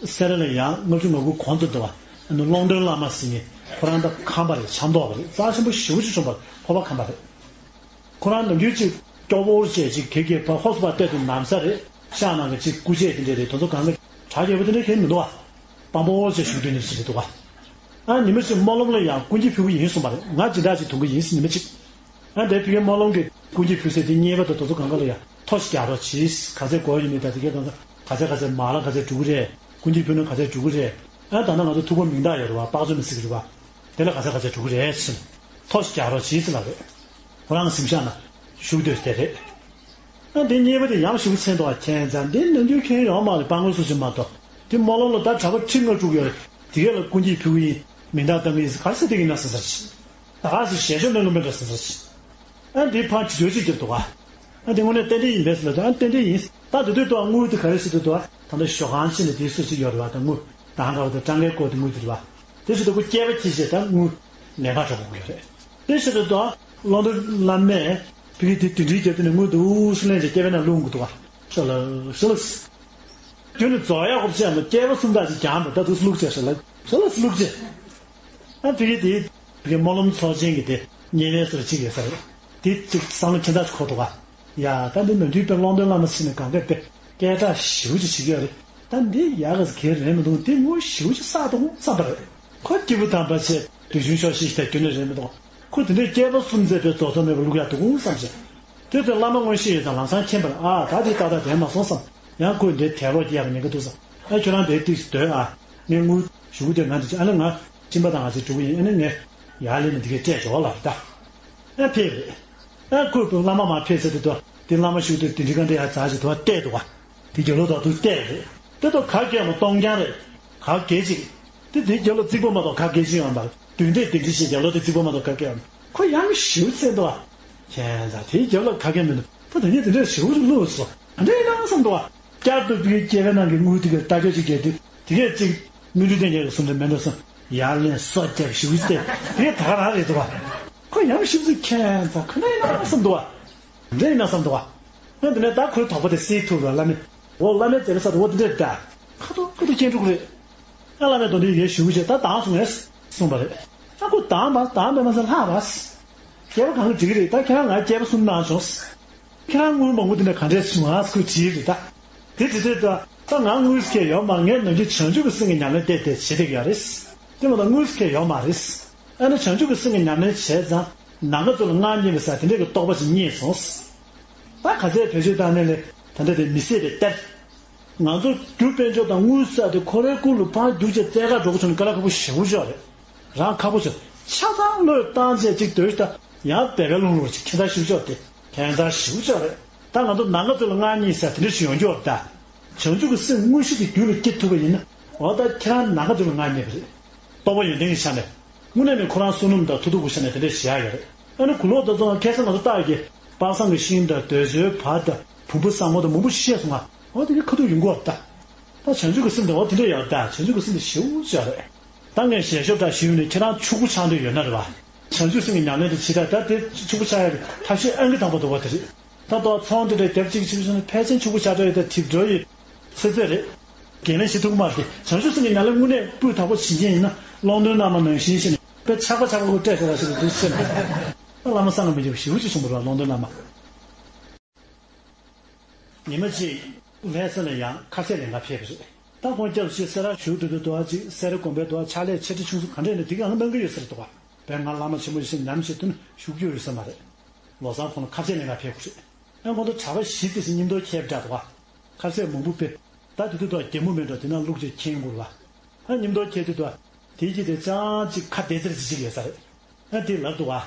སེ་ར་ལ་ཡང་ལྔ་བཅུ་ང་དགུ་གོང་དུ་འདུ་བ་ཨ་ནི་ཀློང་སྒྲོན་བླ་མ་ཟེར་མཁན་ཁོ་རང་ད་ཁམས་པ་རེད། བྱམས་མདོག་པ་རེད། རྩ་ཆེན་པོ་ཞེ་པོ་ཅིག་བྱུང་བ་ཕོར་པ་ཁམས་པ་རེད། ཁོ་རང་ནམ་རྒྱུན་ཅིག་སྐྱོ་བོར་བྱས་ཅིག་གེ་གེ་ཕ་ཧོ་སུ་པ་བལྟས་དུས་ནམ་ས་རེད། ཤག་ནང་གི་ཅིག་སྐུ་བྱེད་དེ་འདྲས་རེད། དེ་ཚོ་གང་ག་གྲ་རྒྱས་པོ་དེ་འདྲས་གང་མི་འདུག་བ། སྤམ་པོ་བྱས་བཞུགས་དུས་ནས་ཟེར་གྱི་འདུག་བ། ཨ་ཉི་མ་ཅིག་སྨོན་ལམ་ལ་ཡང་ཀུན་གྱིས་ཕུལ་གྱི་ཡིན་གསུངས་པ་རེད། ང་སྦྱིན་བདག་ཅིག་གཏོང་གི་ཡིན་ཟེར་ཉི་མ་ཅིག་ཨ་དེ་ཕ་གིའི་སྨོན་ལམ་གྱི་ཀུན་གྱིས་ཕུལ་སའི་དེ་མཉེས་པ་དང་དེ་ཚོ་གང་ག་ལ་ཡང་ཐོ་ཞིག་རྒྱག་རོགས་གྱིས། ག་ཚད་དགོས་ཡོད་མེད་དང་དེ་གའི་གང་ག་ག་ཚད་ག་ཚད་མ་ལག་ག་ཚད་འགྲོ་གི་རེད། ཀུན་གྱིས་ཕུལ་ན་ག་ཚད་འགྲོ་གི་རེད། ཨ་ད་ནང་ང་ཚོ་ཐུག་པ་མིང་རྟགས་ཡོད་རེད་བ། དཔག་ཚོད་མི་སྲིད་ཀྱི་རེད་བ། དེ་ལ་ག་ཚད་ག་ཚད་འགྲོ་གི་རེད་ཟེར་ཐོ་ཞིག་རྒྱག་རོགས་གྱིས་ཟེར་ལབ་རེད། ཁོ་རང་གཟིམ་ཤག་ན་བཞུགས་སྡོད་དེ་རེད། ཨ་འདི་མཉེས་པ་དེ་ཡང་ཞིབ་མཚན་འདུག་བ། ཁྱད་མཚར་འདི་ནམ་རྒྱུན་ཁྱོན་ཡོང་མ་རེད། སྤྲང་པོ་སུ་ཞིག་མ་གཏོགས། དེ་སྨོན་ལམ་ལ་ད་གྲྭ་པ་ཁྲི་ལྔ་དྲུག་ཡོད་རེད། དེ་གས་ལ་ཀུན་གྱིས་ཕུལ་གྱི་ཡིན། མིང་རྟགས་བཏང་གི་ཡིན་ཟེར་ག་རེ་ཟེར་བསྡད་ཀྱི་ཡིན་ན་ཟེར་ཟེར་ཞིག་ད་ག་ཟེར་ཞལ་ཆོས་གནང་གི་མེད་འགྲོ་ཟེར་ཟེར་ཞིག་ཨ་འདི་ཕར་བྱི་འགྱུར་ཅིག་བརྒྱབ་འདུག་ག་ཨ་འདི་དངོས་གནས་རྟེན་འབྲེལ་ཡིན་པས་ཟེར་ལབ་དུས་ཨ་རྟེན་འབྲེལ་ཡིན། ད་དེ་དུས་དུ་དངུལ་དེ་ག་རེ་ཟེར་དུས་དུ་ད་ལྟ་ཞོ་ཁང་ཕྱི་ནས་དེའི་སུ་ཞིག་ཡོད་རེད་བ། ད་དངུལ་ད་ག་བ་དང་སྤྲང་ཀའི་སྐོར་དེ་དངུལ་དེ་རེད་བ། དེ་ཟེར་དུས་ཁོ་སྐྱེས་པ་ཁྱི་བྱས་ད་དངུལ་ལེན་ག་འགྲོ་དགོས་ཀྱི་ཡོད་རེད། དེ་ཟེར་དུས་དུ་ཀློང་རྡོལ་བླ་མས་ཕ་གི་དེ་དུད་འགྲིལ་རྒྱབ་དུས་ནས་དངུལ་དུ་སུ་ལེན་བྱས་སྐྱེས་པའི་ནང་བླུགས་འགྲོ་གི་འདུག་ག་ཤོ་ལོ་ཤོ་ལོ། དེ་ནི་རྫོགས་ཡག་གོ་བྱས་ན་སྐྱེས་པ་སུམ་རྟགས་ཅིག་རྒྱང་དུ་ད་དུ་སུ་བླུགས་བྱས་ཤོ་ལོ་ཤོ་ལོ་སུ་བླུགས་བྱས། ཨ་ཕ་གི་དེ་ཕ་གི་སྨོན་ལམ་ཚོགས་ཆེན་གྱི་དེ་བསྙེན་གནས་སུ་ཅིག་ཡོད་ས་རེད། དེ་ཅིག་བསམ་བློ་ཁྱེད་ཚོ་ཅིག་འཁོར་འདུག་ག་ཡ་ད་འདི་ནམ་རྒྱུན་དཔེ་ཀློང་རྡོལ་བླ་མ་ཕྱིན་ནས་གང་ག་དཔེ་སྐད་གྲགས་ཞེ་པོ་ཅིག་བྱེད་ཀྱི་ཡོད་རེད། ད་འདི་ཡག་ག་གེ་རེད་མི་འདུག་འདི་དངུལ་ཞེ་པོ་ཅིག་བསགས་འདུག་བསམ་པ་རེད། ཁོ་སྐྱེས་བུ་དམ་པ་ཆེ་དུས་ཆུང་ཤོག་ཤིག་དེ་སྐྱོན་ནི་རེད་མི་འདུག་ཁོ་དེ་འདྲའི་སྐྱེས་པ་གསུམ་མཛད་པའི་རྫོགས་ཚོགས་མེད་པ་བླུག་ཡག་འདུག་བསམ་བྱས། དེ་ཚོ་བླ་མ་མངོན་ཤེས་ཡོད་ཙང་ལམ་སང་མཁྱེན་པར་ཨ་ད་དེ་ཏག་ཏག་བསྡད་མ་སོང་བསམ། ཡང་ཁོས་འདི་དལ་ལོག་སྐྱེ་ཡག་ཉེན་ཁ་འདུག་བསམ། ཨ་ཁྱོད་རང་དེ་ཏིག་སྡོད་ཨ། ངས་དངུལ་ཞུ་གི་དེ་ང་འདི་ཨ་ནི་ང་གཅིན་པ་དང་ང་ཚོ་འགྲོ་གི་ཡིན། ཨ་ནི་ངས་ཡར་ལེན་ནས་འདི་གས་སྤྲད་འཇོག་ལབ་ད། ཨ་ཕེབས་རེད། ཨ་ཁོས་བླ་མ་མར་ཕེབས་ཟེར་དུས་དོ། དེ་བླ་མ་ཞུགས་དུས་དེ་འདྲི་ག་འདྲི་ཡར་འཛར་ཞིག་དུ་བལྟས་འདུག་བ། དེ་རྒྱབ་ལོགས་དང་དུ་བལྟས་རེད། དེ་དོ་ག་གེ་མོ་སྟོང་རྐྱང་རེད། ག་གེ་ཅིག་དེ་དེ་རྒྱབ་ལོགས་རྩིག་པ་མ་གཏོགས་ག་གེ་ཅིག་ཡོང་བ། བདུན་ཕྲག་དེ་འདྲི་ཞིག་རྒྱབ་ལོགས་དེ་རྩིག་པ་མ་གཏོགས་ག་གེ་ཡོང་། ཁོ་ཡང་ཞིབ་ཚད་འདུག་བ། ཁྱད་མཚར་དེའི་རྒྱབ་ལོགས་ག་གེ་མི་འདུག་ད་དེ་ཉིད་དེ་འདྲ་ཞིབ་པོ་ཅིག་བླུགས་སོ། ག་འདྲ་ཡིན་ན་བསམ་འདུག་བ། བསྐྱར་དུ་བུའི་སྐྱེ་བའི་ནང་གི་དངུལ་དེ་གི་ལྟ་སྐྱོ་ཅིག་བརྒྱབ་དུས་དེ་གས་ཅིག་སྨིན་གྲོལ་བསྟན་རྒྱས་ཀྱི་གསུང་འདྲ་མེད་འགྲོ་སོང་། ཡར་ལེན་སོ་རྒྱབ་ཞིབ་ཅིག་བལྟས་དེ་གས་ད་ག་རང་རེད་འདུག་བ། ཁོ་ཡང་ཞིབ་ཅིག་ཁྱད་མཚར་ག་འདྲ་ཡིན་ན་བསམ་འདུག་བ། འདྲ་ཡིན་ན་བསམ་འདུག་བ། ཡང་དེ་ནས་ད་ཁོའི་དོགས་པ་དེ་སེལ་ཐུབ་ལ་བླ་མས། འོ་བླ་མའི་མཛད་པ་ས་དུ་འོ་དེ་འདྲས་ད། ཁ་ཐུག་ཁ་ཐུག་སྐྱེ་འགྲོ་གི་རེད། ཡང་བླ་མས་དོན་དེ་ཡེ་ཞུ་བྱས་ད་དང་སོང་ངས་གསུངས་པ་རེད། ཡང་ཁོ་དང་པ་དང་པས་མ་ཟད་ལྷག་པ། སྐྱེས་པ་གང་གི་འགྲིག་གི་རེད། ད་ཁྱེད་རང་ང་སྐྱེས་པ་གསུམ་གནང་བྱུང་། ཁྱེད་རང་དངུལ་མང་པོ་དེ་འདྲ་ག་འདྲས་བྱུང་ཨ་ཁོས་དྲིས་རེད་ད། དེ་དྲིས་དུས་ད་ད་ང་དངུལ་ཁེ་ཡོད་མ་ངས་ནམ་རྒྱུན་བྱང་ཆུབ་ཀྱི་སེམས་ཀྱི་ཉམས་ལེན་བལྟས་བལྟས་བྱེད་བསྡད་ཀྱི་ཡོད་རེད། དེ་མ་གཏོགས་དངུལ་ཁེ་ཡོད་མ་རེད། ཨ་ནི་བྱང་ཆུབ་ཀྱི་སེམས་ཀྱི་ཉམས་ལེན་བྱས་ཙང་ནམ་མཁའ་མཛོད་ལ་མངའ་བརྙེས་པའི་ས་དེ་འདྲས་ཀྱི་རྟོགས་པ་ཅིག་རྙེད་སོང་། ད་ག་ཚད་བེད་སྤྱོད་བཏང་ནས་ལས་ད་ལྟ་དེ་མི་སྲིད་པའི་གཏེར། ང་ཚོ་རྒྱུ་དཔལ་འབྱོར་དང་དངུལ་ས་དེ་ཁོ་རའི་སྐུ་ལ་ཕར་རྒྱུག་བྱས་བཙལ་ག་འགྲོ་དགོས་བྱུང་ན་དཀའ་ལས་ཁག་པོ་ཞེ་པོ་ཅིག་རེད། རང་ཁག་པོ་ཆེ། ཆ་ཚང་བློས་བཏང་བྱས་ཅིག་སྡོད་ཤི་ད་ཡང་བེ་བེ་ལུང་ལུང་ཅིག་ཁྱད་མཚར་ཞེ་པོ་ཅིག་དེ་ཁྱད་མཚར་ཞེ་པོ་ཅིག་རེད། ད་ང་ཚོ་ནམ་མཁའ་མཛོད་ལ་མངའ་བརྙེས་ས་དེ་འདྲ་ཞིག་ཡོང་རྒྱུ་བ་ད། བྱང་ཆུབ་ཀྱི་སེམས་དངོས་གཞི་དེ་རྒྱུད་ལ་སྐྱེ་ཐུབ་པ་ཡིན་ན་འོ་ད་ཁྱེད་རང་ནམ་མཁའ་མཛོད་ལ་མངའ་བརྙེས་པ་རེད། རྟོགས་པ་ཡོན་ཏན་གྱི་ཆ་ནས། དངོས་གནས་ནི་ཁོ་རང་བསོད་ནམས་དང་མཐུ་སྟོབས་ཀྱི་ཆ་ནས་དེ་འདྲ་བཞག་ཡོད་རེད། ཨ་ནི་གུ་ལོག་ད་ཚོ་ཁ་སང་ང་ཚོ་བརྟག་གི་དཔག་བསམ་གྱི་ཤིང་དང་འདོད་འཇོའི་བ་དང་བུམ་པ་བཟང་མོ་དང་མང་པོ་བཤད་སོང་ང་། འོ་དེ་གའི་ཁ་ཐུག་ཡོང་གི་ཡོད་རེད་ད། ད་བྱང་ཆུབ་ཀྱི་སེམས་དེ་འོ་དེ་འདྲ་ཡོད་རེད་ད། བྱང་ཆུབ་ཀྱི་སེམས་དེ་ཞེ་པོ་ཅིག་རེད། ད་ངས་ཞལ་ཤོབ་འདྲ་ཞུས་ནས་ཁྱེད་རང་ཕྱུག་པོ་ཆགས་འདོད་ཡོད་ན་རེད་བ། བྱང་ཆུབ་སེམས་ཀྱི་ཉམས་ལེན་དེ་བྱེད་ད་ད་དེ་ཕྱུག་པོ་ཆགས་ཡ་གི་ཐབས་ཤེས་ཨང་ཀི་དང་པོ་འདུག་བ་དེ་རེད། ད་ལྟོ་ཚོང་དེ་འདྲ་རྒྱབ་གཅིག་གཅིག་བྱུང་ན་ཕལ་ཆེར་ཕྱུག་པོ་ཆགས་འགྲོ་ཡི་ད་དེ་འགྲོ་ཡི། ཚོད་ཚོད་རེད། འགན་ལེན་བྱེད་ཐུབ་ཀྱི་མ་རེད། བྱང་ཆུབ་སེམས་ཀྱི་ཉམས་ལེན་དངོས་གནས་སྤུས་དག་པོ་བྱེད་མཁན་ཡིན་ན་ཀློང་རྡོལ་བླ་མ་ནང་བཞིན་ཞིག་ནས་དཔེ་ཆགས་པ་ཆགས་པ་ཁོ་སྤྲད་ཆོག་པ་ཞིག་ལ་འདུག་སེམས། ད་བླ་མ་སངས་རྒྱས་མི་འགྱུར་བ་ཞེ་པོ་ཅིག་བྱུང་བ་རེད་བ་ཀློང་རྡོལ་བླ་མ། ཉི་མ་གཅིག་ལྷ་ས་ལ་ཡང་ཁ་ཟས་ལེན་ག་ཕེབས་པ་རེད། ད་ཁོང་སྐྱབས་ཞེས་སེ་ར་བཞུགས་དུས་དུ་དུ་བ་གཅིག་སེ་ར་དགོན་པའི་དུ་བ་ཕྱག་ལས་ཆེ་ཁྲི་ཆུང་གསུམ་ག་འདྲས་ནས་དེ་གའང་གནང་གི་ཡོད་ཟེར་འདུག་བ། བས་ང་བླ་མ་ཆེན་མོ་ཞིག་ནམ་ཞིག་ཏུ་ན་བཞུགས་རྒྱུ་ཡོད་ས་མ་རེད། ལོ་བཟང་ཁོང་ལ་ཁ་ཟས་ལེན་ག་ཕེབས་དགོས་རེད། ཨ་ཁོང་ཚོ་གྲྭ་པ་བཞི་ཙམ་ཞིག་མཉམ་དུ་ཁྱེར་འདྲ་འདུག་བ། ཁ་ཟས་མང་པོ་ཕེབས། ད་དེ་དུས་དུ་རྒྱལ་མོ་མེད་འགྲོ་དེ་ན་བླུགས་ཅིག་མཁྱེན་དགོས་རེད་བ། ཨ་མཉམ་དུ་ཁྱེར་དུས་དུ་དེའི་རྗེས་དེ་ཅང་གཅིག་ཁ་བདེ་ཙེར་ཅིག་ཅིག་ཡོད་ས་རེད། ཨ་དེ་ལབ་འདུག་བ།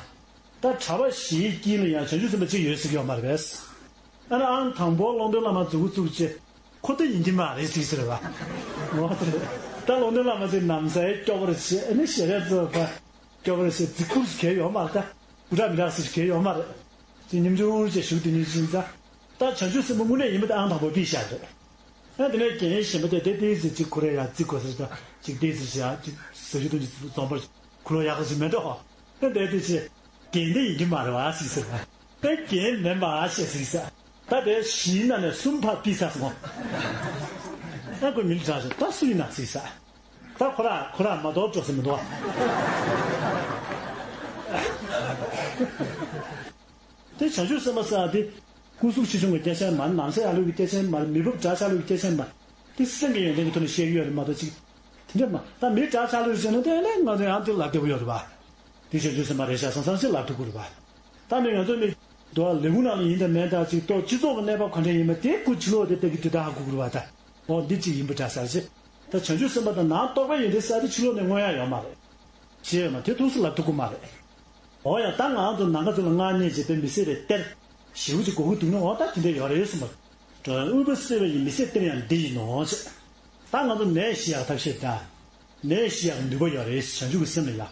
ད་གྲྭ་པ་བཞིའི་དཀྱིལ་ལ་ཡང་བྱང་ཆུབ་སེམས་དཔའ་གཅིག་ཡོད་ཟེར་གྱི་ཡོད་མ་རེད་པས། ཨ་ནི་ཨང་དང་པོ་ཀློང་རྡོལ་བླ་མ་མཛུབ་གུ་བཙུགས་རྗེས་ཁོ་ད་ཡིན་གྱི་མ་རེད་ཟེར་ཟེར་བ། འོ་དེ་རེད། ད་ཀློང་རྡོལ་བླ་མ་ཚོས་ནམ་ཟས་སྐྱོ་པོ་རེ་བྱེད་ཨ་ནི་ཞལ་རས་གཙོ་བ་སྐྱོ་པོ་རེ་བྱེད་རྫིག་པོ་ཞིག་གས་ཡོད་མ་རེད་ད། སྐུ་དྲག་མི་དྲག་ཟེར་གས་ཡོད་མ་རེད། ཅིག་ཉམ་ཆུང་ཅིག་བཞུགས་དེ་ཉིན་ཕྱིན་ཙང་། ད་བྱང་ཆུབ་སེམས་དཔའ་དངོས་གནས་ཡིན་པ་དེ་ཨང་དང་པོ་ཕུད་བཞག་རེད། ཨ་དེ་ནས་རྒན་གཞོན་པ་དེ་དེ་ཏོག་ཙམ་ཅིག་ཁོ་རེ་ཡ་རྫིག་དགོས་ཟེར་ད་ཅིག་ཏོག་ཙམ་ཅིག་ཡ་ཅིག་ཟ་རྒྱུ་དང་ཅིག་འཛོམས་པར་ཁོ་ལོ་ཡག་ག་ཅིག་མེད་འགྲོ་ཧོ། ཨ་དེ་དེ་ཅིག་རྒན་དེ་ཡིན་གྱི་མ་རེད་བ་ཟིག་ཟེར་བ། ཨ་རྒན་མིན་པ་ཨ་ཞེས་ཟིག་ཟེར། ད་དེ་བཞིའི་ནང་ནས་གསུམ་ཕར་ཕུད་ཚར་སོང་། ཨ་ཁོ་མི་ལ་དྲག་ཞིག་ད་སུ་ཡིན་ན་ཟིག་ཟེར། ད་ཁོ་ར་ཁོ་ར་མ་གཏོགས་འགྲོ་ས་མི་འདུག་བ། དེ་བྱང་ཆུབ་སེམས་དཔའ་ཟེར་ཡ་དེ། སྐུ་གཟུགས་ཆེ་ཆུང་གི་སྐད་ཆ་མ་རེད། ནང་གསེས་ཡར་ལུས་ཀྱི་སྐད་ཆ་མ་རེད། མི་བབ་དགྲ་ཕྱག་ལུས་ཀྱི་སྐད་ཆ་མ་རེད། དེ་སེམས་ཀྱི་ཡོན་ཏན་གྱི་ཐོག་ནས་བཤད་ཀྱི་ཡོད་རེད་མ་གཏོགས་ཅིག་དེ་འདྲ་མ་ད་མི་དགྲ་ཕྱག་ལུས་བྱས་ན་དེ་ལས་ང་ཚོ་ཡང་དེ་ལབ་བདེ་པོ་ཡོད་རེད་པ། དེ་བྱང་ཆུབ་སེམས་དཔའ་རེད་ཤག་བསམ་བསམ་ཞིག་ལབ་ཐུབ་ཀྱི་རེད་པ། ད་མི་ང་ཚོ་མི་འདུག་བ་ལས་ཁུངས་ནང་ལ་ཡིན་དང་མེད་དང་ཅིག་ཏོ་སྤྱི་ཚོགས་ཀྱི་གནས་བབ་ག་འདྲ་ཡིན་མིན་དེ་སྐུ་ཕྱི་ལོགས་དེ་ལྟ་གི་དུས་ད་ཧ་གོ་གི་རེད་པ་ད། འོ་འདི་གཅིག་ཡིན་པ་འདྲ་ཟེར་ཅིག་ད་བྱང་ཆུབ་སེམས་དཔའ་དང་ནང་རྟོགས་པའི་ཡོན་ཏན་ཟེར་དེ་ཕྱི་ལོགས་ནས་མངོན་ཡ་ཡོད་མ་རེད། ཅེས་ཡོད་མ་དེ་ཐུགས་སུ་ལབ་ཐུབ་ཀྱི་མ་རེད། འོ་ཡ་ད་ང་ཚོ་ནམ་མཁའ་མཛོད་ལ་མངའ་བརྙེས་བྱས་པའི་མི་སྲིད་པའི་གཏེར་ཞེ་པོ་ཅིག་དགོས་ཀྱི་འདུག་ན་འོ་ད་དེ་འདྲ་ཡོད་རེད་གསུངས་པ། འགྲོ་བའི་དབུལ་པ་སེལ་བ་ཡི་མི་ཚེའི་གཏེར་ཡང་འདི་ཡིན་ནོ་ཞེས། ད་ང་ཚོ་ནད་ཞི་ཡག་ཐབས་ཤེས་དང་། ནད་ཞི་ཡག་ནུས་པ་ཡོད་རེད་བྱང་ཆུབ་ཀྱི་སེམས་ལ་ཡ།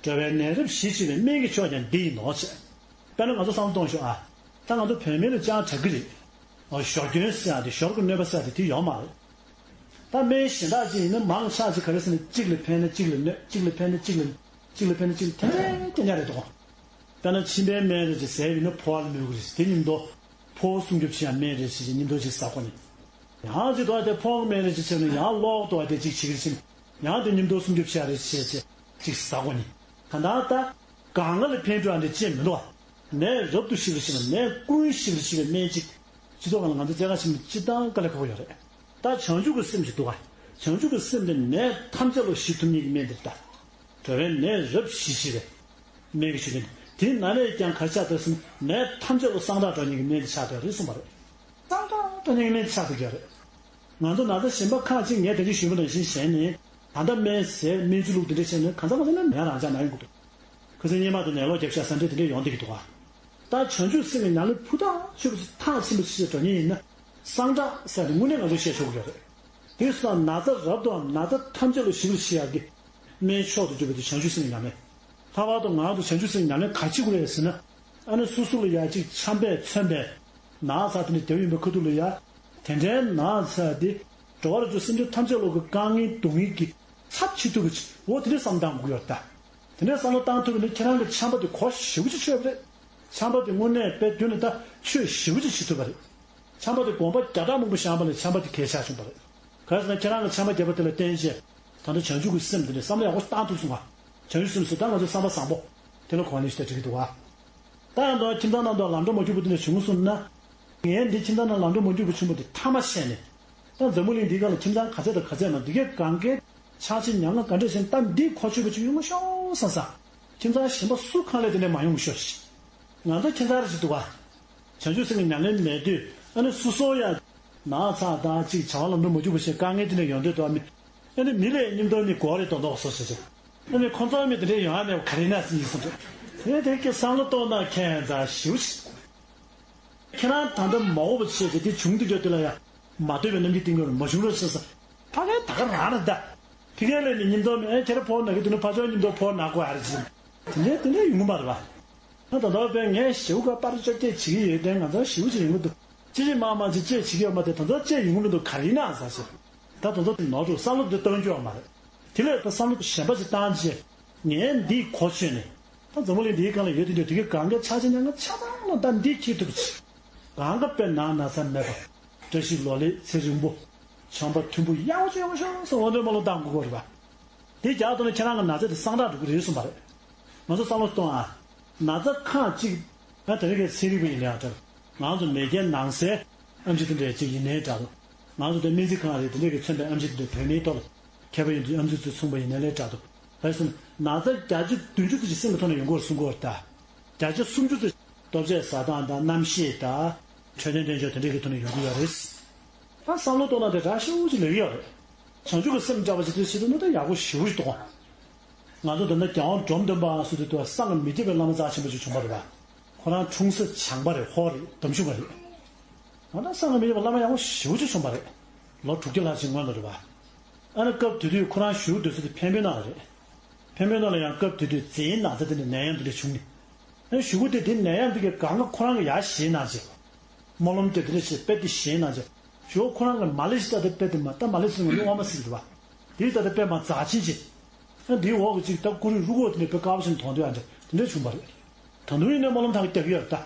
འགྲོ་བའི་ནད་རབ་ཞི་བྱེད་པའི་སྨན་གྱི་མཆོག་ཀྱང་འདི་ཡིན་ནོ་ཞེས། དཔེར་ན་ང་ཚོ་བསམ་བློ་གཏོང་ཤོག་ཨ། ད་ང་ཚོ་བོད་སྨན་ལ་ཅང་དྲག་གི་རེད། ཨོ་ཞོར་སྐྱོན་ཟེར་ཡག་དེ་ཞོར་གྱི་གནོད་པ་ཟེར་ཡག་དེ་དེ་ཡོད་མ་རེད། ད་སྨན་གཞན་དག་ཅིག་ཡིན་ན་མང་ཆ་ཅིག་ག་རེ་ཟེར་ན་གཅིག་ལ་ཕན་ན་གཅིག་ལ་གནོད་གཅིག་ལ་ཕན་ན་གཅིག་ལ་གཅིག་ལ་ཕན་ན་གཅིག་ལ་ཐེན་ཐེན་ཐེན་ཡ་རེད་དོ། དཔེར་ན་མཆིན་པའི་སྨན་རེ་ཅིག་ཟས་ཡིན་ན་ཕོ་བ་ལ་གནོད་གི་རེད་དེ་མཉམ་དུ་ཕོ་བ་སྲུང་སྐྱོབ་བྱེད་ཡག་སྨན་རེ་ཅིག་མཉམ་དུ་ཅིག་ཟ་དགོས་ནི། ཡང་ཅིག་དོ་དེ་ཕོ་བ་སྨན་རེ་ཅིག་བྱས་ན་ཡང་གློ་བ་དོ་དེ་ཅིག་བྱེད་ཀྱི་རེད་ཅིག་ཡང་དེ་མཉམ་དུ་སྲུང་སྐྱོབ་བྱེད་ཡག་རེ་བྱས་ཅིག་ཅིག་ཟ་དགོས་ནི། གང་ལྟར་ད་གང་ང་ལ་ཕན་ཐོགས་ཡག་འདི་ཅིག་མི་འདུག་བ། ནད་རབ་ཏུ་ཞི་བར་བྱེད་པ། ནད་ཀུན་ཞི་བར་བྱེད་པའི་སྨན་གཅིག་སྤྱི་ཚོགས་ནང་ལ་ང་ཚོ་སྤྱན་ཁ་ཆེན་པོ་སྤྱིར་བཏང་དཀའ་ལས་ཁག་པོ་ཡོད་རེད། ད་བྱང་ཆུབ་ཀྱི་སེམས་ཤིག་འདུག་ག་བྱང་ཆུབ་ཀྱི་སེམས་དེ་ནད་ཐམས་ཅད་ལ་ཞི་ཐུབ་མཁན་གྱི་སྨན་དེ་རེད་ད། འགྲོ་བའི་ནད་རབ་ཞི་བྱེད་པའི་སྨན་གྱི་ཆོས་ཅན། དེའི་ནང་ནས་ཀྱང་ག་རེ་ཆགས་འདུག་ཟེར་ན། ནད་ཐམས་ཅད་ལ་གསང་བདག་སྒྲོལ་མཁན་གྱི་སྨན་དེ་ཆགས་བསྡད་རེད་གསུངས་པ་རེད། གསང་བདག་སྒྲོལ་མཁན་གྱི་སྨན་དེ་ཆགས་བསྡད་ཡོད་རེད། ང་ཚོ་ན་ཚ་གཞན་པ་ཁག་ཅིག་ངས་དེ་རིང་ཞུས་པ་ནང་བཞིན་བྱས་ནས། ད་ལྟ་སྨན་ཟས་སྨན་བཅོས་ལུགས་དེ་འདྲ་བྱས་ནས་གང་ཚང་མ་ཚང་ན་ནད་རང་འཇགས་ན་ཡོང་གི་འདུག་ཁ་སང་སྔོན་མ་དེ་ནད་ལོག་རྒྱབ་ཤག་ཟེར་འདྲ་དེ་འདྲ་ཡོང་བསྡད་ཀྱི་འདུག་ག་ད་བྱང་ཆུབ་སེམས་ཀྱི་ཉམས་ལེན་ཕུ་ཐག་ཆོད་པ་ཞིག་མཐར་ཕྱིན་པ་ཞིག་བྱེད་འགྲོ་མཁན་ཡིན་ན། གསང་བདག་ཟེར་དེ་དངོས་གནས་ང་ཚོས་བཤད་ཆོག་གི་ཡོད་རེད། དེ་སོང་ཙང་ན་ཚ་རབ་ཏུའམ་ན་ཚ་ཐམས་ཅད་ལ་ཞི་བར་བྱེད་ཡག་གི་སྨན་མཆོག་ཏུ་གྱུར་པ་དེ་བྱང་ཆུབ་སེམས་ཀྱི་ཉམས་ལེན། ལྷག་པར་དུ་ང་ཚོ་བྱང་ཆུབ་སེམས་ཀྱི་ཉམས་ལེན་ག་རེ་བྱེད་དགོས་རེད་ཟེར་ན། ཨ་ནི་སོ་སོ་ལ་ཡ་གཅིག་ཆམ་པས་མཚོན་པའི་ན་ཚ་དེ་འདྲ་བརྒྱབ་ཡོང་པའི་ཁ་ཐུག་ལ་ཡ། དེ་འདྲའི་ན་ཚ་དེ་འགྲོ་བ་རིགས་དྲུག་སེམས་ཅན་ཐམས་ཅད་ལ་གི་དཀའ་ངལ་སྡུག་བསྔལ་གྱི་ཚབས་ཆེ་ཐུབ་པ་ཅིག་འོ་དེ་འདྲའི་བསམ་བློ་བཏང་དགོས་ཀྱི་ཡོད་རེད་ད། དེ་འདྲའི་བསམ་བློ་བཏང་ཐུབ་པ་ཡིན་ན་ཁྱེད་རང་གི་ཆམ་པ་དེ་གོ་ཞེ་པོ་ཅིག་ཆོད་པ་རེད། ཆམ་པ་དེ་དངོས་གནས་དཔེ་བསྡུར་ན་ད་ཆོས་ཞེ་པོ་ཅིག་བྱེད་ཐུབ་པ་རེད། ཆམ་པ་དེ་དགོངས་པ་བརྒྱ་ཕྲག་མང་པོ་བཞག་པ་ལས་ཆམ་པ་དེ་གས་ཆག་བྱུང་བ་རེད། ག་རེ་ཟེར་ན་ཁྱེད་རང་གི་ཆམ་པ་བརྒྱབ་པ་དེ་ལ་བརྟེན་བྱས། ད་ལྟ་བྱང་ཆུབ་ཀྱི་སེམས་དེ་ལས་བསམ་བློ་ཡག་པོ་བཏང་ཐུབ་སོང་བ། བྱང་ཆུབ་སེམས་ཟེར་ད་ང་ཚོའི་བསམ་པ་བཟང་པོ། དེ་ལ་གོ་བ་ལེན་ཞིག་ད་འགྲིག་གི་འདུག་བ། ད་ཡང་དོན་ཁྱིམ་ཚང་ནང་དུ་ལམ་འགྲོ་མ་འཇུག་པ་དེ་འདྲ་བྱུང་སོང་ན། ངས་འདི་ཁྱིམ་ཚང་ནང་ལམ་འགྲོ་མ་འཇུག་པ་བྱུང་བ་དེ་ཐ་མ་བཤད་ནས། ད་འཛམ་བུ་གླིང་འདིའི་སྒང་ལ་ཁྱིམ་ཚང་ག་ཚད་དང་ག་ཚད་ན་འདི་གའི་གང་གའི་ཕྱག་ཕྱི་ཉམས་ལེན་ག་འདྲ་བྱས་ན་ད་འདི་གོ་ཆོད་པ་ཅིག་ཡོང་མ་ཤོག་བསམ་ས། ཁྱིམ་ཚང་གཞན་པ་སུ་གང་ལས་དེ་འདྲ་མ་ཡོང་ཤོག་ཞེས། ང་ཚོ་ཁྱིམ་ཚང་རེ་ཞིག་འདུག་བ། བྱང་ཆུབ་སེམས་ཀྱི་ཉམས་ལེན་མེད་དུས་ཨ་ནི་སོ་སོ་ཡང་ན་ཚ་དང་ཅིག་བྱ་བ་ལམ་འགྲོ་མ་འཇུག་པ་ཞིག་དཀའ་ངལ་དེ་འདྲ་ཡོང་དུས་དོ་མི། ཨ་ནི་མི་ལས་སྙིང་སྟོབས་ནི་གོ་རེ་དོ་འདོགས་སོ་ཞེས་ཞེས། ཨ་ནི་ཁོང་ཚོ་མི་དེ་འདྲ་ཡོང་ཨ་ནི་ག་རེ་ན་སྲིད་ཡིན་སོང་དུས། དེ་དེ་ཀྱི་བསམ་བློ་གཏོང་ན་ཁྱད་མཚར་ཞེ་པོ་ཞིག་ཁྱེད་རང་ད་ལྟ་མ་འོངས་པ་བྱས་ཏེ་དེ་བྱུང་དུས་ཀྱང་དེ་ལ་ཡང་མ་ལྟོས་པའི་རྣམ་འགྱུར་བསྟན་གྱི་ཡོད་རེད་མ་བྱུང་རོགས་ཞེས་ས། ཕ་གའི་ད་ག་རང་རེད་ད། ཕ་གའི་ལས་ནི་སྙིང་སྟོབས་མེད་ཨེ་ཁྱེད་རང་ཕོ་ན་གི་དུ་ནི་ཕ་ཆོག་སྙིང་སྟོབས་ཕོ་ན་གོ་ཨ་རེ་ཅི། དེ་འདྲའི་དེ་འདྲའི་ཡོང་གི་མ་རེད་བ། ང་ད་ལྟ་བས་ངས་ཞེའུ་ག་པར་བཅོ་བརྒྱད་བྱེད་ཀྱི་ཡོད་དེ་ང་ཚོ་ཞེའུ་ཅི་ཡོང་གི་འདུག་ཅི་ཅི་མ་མ་ཅི་ཅེས་བྱེད་ཀྱི་ཡོད་མ་དེ་ད་ཚོ་ཅེས་ཡོང་གི་མི་འདུག་ག་རེ་ཡིན་ན་ཟ་ཞེས། ད་ད་ཚོ་ནོར་འགྲོ་བསམ་བློ་འདི་གཏོང་རྒྱུ་ཡོད་མ་རེད། དེ་ལས་ད་བསམ་བློ་གཞན་པ་ཞིག་བཏང་རྗེས། ངས་འདིའི་གོ་ཆོད་ནས། ད་འཛམ་བུ་གླིང་འདིའི་སྒང་ལ་ཡོད་དུས་འདྲ་དེ་གའི་གང་གའི་ཆ་ཆེ་ཉང་ག་ཆ་ཚང་ལ་ད་འདི་ཁྱེད་ཐུབ་ཀྱི། གང་ག་དཔེ་ནང་ན་ཚ་མེད་པ། བཀྲ་ཤིས་ལོ་ལེགས་ཚེ་རིང་པོ། བྱམས་པ་མཐུན་པོ་ཡག་པོ་ཅིག་ཡོང་ཤོག་སོགས་འོ་འདྲའི་བསམ་བློ་བཏང་དགོས་ཀྱི་རེད་པ། དེ་རྒྱག་ཐུབ་ན་ཁྱེད་རང་གི་ན་ཚ་དེ་སངས་དྲག་འགྲོ་གི་རེད་གསུངས་པ་རེད། ང་ཚོ་བསམ་བློ་གཏོང་ཨ། ན་ཚ་ཁག་ཅིག་ང་དེ་རིང་གི་ཚན་རིག་པ་ཡིན་ནའང་འདྲ། ང་ཚོ་མེས་རྒྱལ་ནང་སའི་ཨེམ་ཆི་དེ་འདྲ་ཅིག་ཡིན་ནའི་འདྲ་འདུག་ང་ཚོ་དེ་སྨན་རྩིས་ཁང་རེད་དེ་འདྲ་གི་མཚོན་པའི་ཨེམ་ཆི་དེ་འདྲ་བོད་མིའི་ཐོག་ལ་མཁས་པ་ཡིན་དུས་ཨེམ་ཆི་ཚོས་མཚུངས་པ་ཡིན་ནའི་ལས་འདྲ་འདུག་ག་རེ་ཟེར་ན་ན་ཚ་བརྒྱ་ཆ་བདུན་ཅུ་ཙམ་ཞིག་སེམས་ཀྱི་ཐོག་ནས་ཡོང་གི་ཡོད་རེད་གསུང་གི་ཡོད་རེད་ད། བརྒྱ་ཆ་སུམ་ཅུ་ཙམ་ཞིག་ལྟོ་ཆས་ཟ་སྟངས་དང་རྣམ་ཤེས་དང་། འཕྲོད་བསྟེན་དཔལ་འབྱོར་དེ་འདྲ་གི་ཐོག་ནས་ཡོང་གི་ཡོད་རེད། ད་བསམ་བློ་གཏོང་ན་དེ་འདྲ་ཞེ་པོ་ཅིག་ལས་ཀྱི་ཡོད་རེད། བྱང་ཆུབ་ཀྱི་སེམས་བཅའ་བ་ཅིག་དེ་བྱེད་ཐུབ་ན་ད་ཡག་པོ་ཞེ་པོ་ཞིག་འདུག་ང་ཚོ་ད་ལྟ་རྒྱལ་དབང་འབྲོམ་སྟོན་པ་སུ་དེ་དུ་སངས་མི་རྒྱས་པའི་བླ་མ་རྩ་ཆེན་པོ་ཞིག་བྱུང་བ་རེད་པ། ཁོ་རང་འཁྲུངས་ས་བྱང་པ་རེད། ཧོར་རེད། འདམ་ཆུ་བ་རེད། འོ་ན་སངས་མི་རྒྱས་པའི་བླ་མ་ཡག་པོ་ཞེ་པོ་ཅིག་བྱུང་བ་རེད། ལོ་དྲུག་བརྒྱ་ལྷག་ཅིག་སྔོན་ལ་རེད་པ། ཨ་ནི་སྐབས་དེ་དུས་ཁོ་རང་བཞུགས་སྡོད་ས་དེ་འཕན་པོའི་ནང་ལ་རེད། འཕན་པོའི་ནང་ལ་ཡང་སྐབས་དེ་དུས་མཛེ་ཡིན་ན་ཚ་དེ་འདྲ་ནད་ཡམས་དེ་འདྲ་བྱུང་ནས། ཨ་ནི་གཞུག་གུ་དེ་དེ་ནད་ཡམས་དེ་གའི་སྒང་ག་ཁོ་རང་གི་ཡར་ཞེད་གནང་བྱས། སྨོན་ལམ་རྒྱབ་དེ་འདྲ་བྱས་དཔེ་དེ་ཞེད་གནང་བྱས། གཞུག་གུ་ཁོ་རང་གི་མ་ལེ་ཤི་ད་དེ་དཔེ་དེ་མ་ད་མ་ལེ་ཤི་ང་ལོ་ཨ་མ་སྲིད་འདུག་པ། དེའི་ད་དེ་དཔེ་མ་འཛག་ཆེན་བྱས། ཨ་འདིའི་འོག་གི་ཅིག་ད་ཀུ་རུ་རུ་གོ་དེ་འདྲ་དཔེ་དཀར་པོ་ཞིག་མཐོང་དུས་ཨ་འདྲ་དེ་འདྲ་བྱུང་བ་རེད། ད་དུང་ཡིན་ནའི་སྨོན་ལམ་ཐག་རྒྱག་གི་ཡོད་རེད་ད།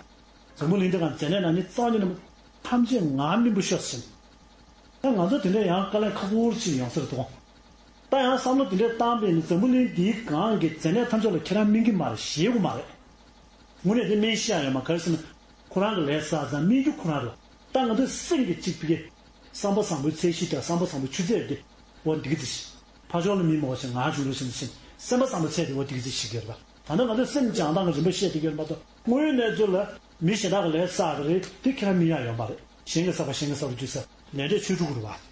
འཛམ་བུ་གླིང་འདི་གང་མཛེ་ནད་ན་ནི་རྩ་བ་ཉིད་ནས་ཐམས་ཅད་ངར་སྨིན་པོ་ཤོག་ཟེར། ད་ང་ཚོ་དེ་འདྲ་ཡང་དཀའ་ལས་ཁག་པོ་ཅིག་ཡོང་ས་རེད་དོ། ད་ཡང་བསམ་བློ་དེ་འདྲ་བཏང་པས་ནི་འཛམ་བུ་གླིང་འདིའི་སྒང་གི་མཛེ་ནད་ཐམས་ཅད་ལ་ཁྱེད་རང་སྨན་གྱི་མ་རེད། ཞེད་དགོས་མ་རེད། དངོས་གནས་དེ་སྨན་ཤེས་ཡ་ཡོད་མ་ག་རེ་ཟེར་ན། ཁོ་རང་གི་ལས་བསགས་ཙང་སྨན་རྒྱུ་ཁོ་རང་རེད། ད་ང་ཚོའི་སེམས་ཀྱི་གཅིག་པའི་བསམ་པ་བཟང་པོའི་ཚད་གཞི་དང་བསམ་པ་བཟང་པོའི་ཆུ་ཚད་དེ་འོ་འདི་གི་ཚད་གཞི། ཕར་ཕྱོགས་ལ་མི་མོ་ཞིང་ང་བྱུང་རེ་ཞིང་ཞིང་སེམས་པ་བཟང་པོའི་ཚད་དེ་འོ་འདི་གི་ཚད་གཞི་གི་རེད་པ། ད་ནི་ང་ཚོའི་སེམས་སྦྱང་སྟངས་ཀྱི་རིམ་པ་བཤད་དེ་གི་རེད་མ་གཏོགས་དངོས་ཡོད་གནས་ཚུལ་ལ་མི་གཞན་དག་གི་ལས་བསགས་གི་རེད་དེ་ཁྱེད་རང་སྨིན་ཡ་ཡོད་མ་རེད། གཞན་གྱིས་བསགས་པ་གཞན་གྱིས་བསགས་པ་དུས་ས་ལས་འབྲས་ཆོས་དྲུག་གི་རེད་པ།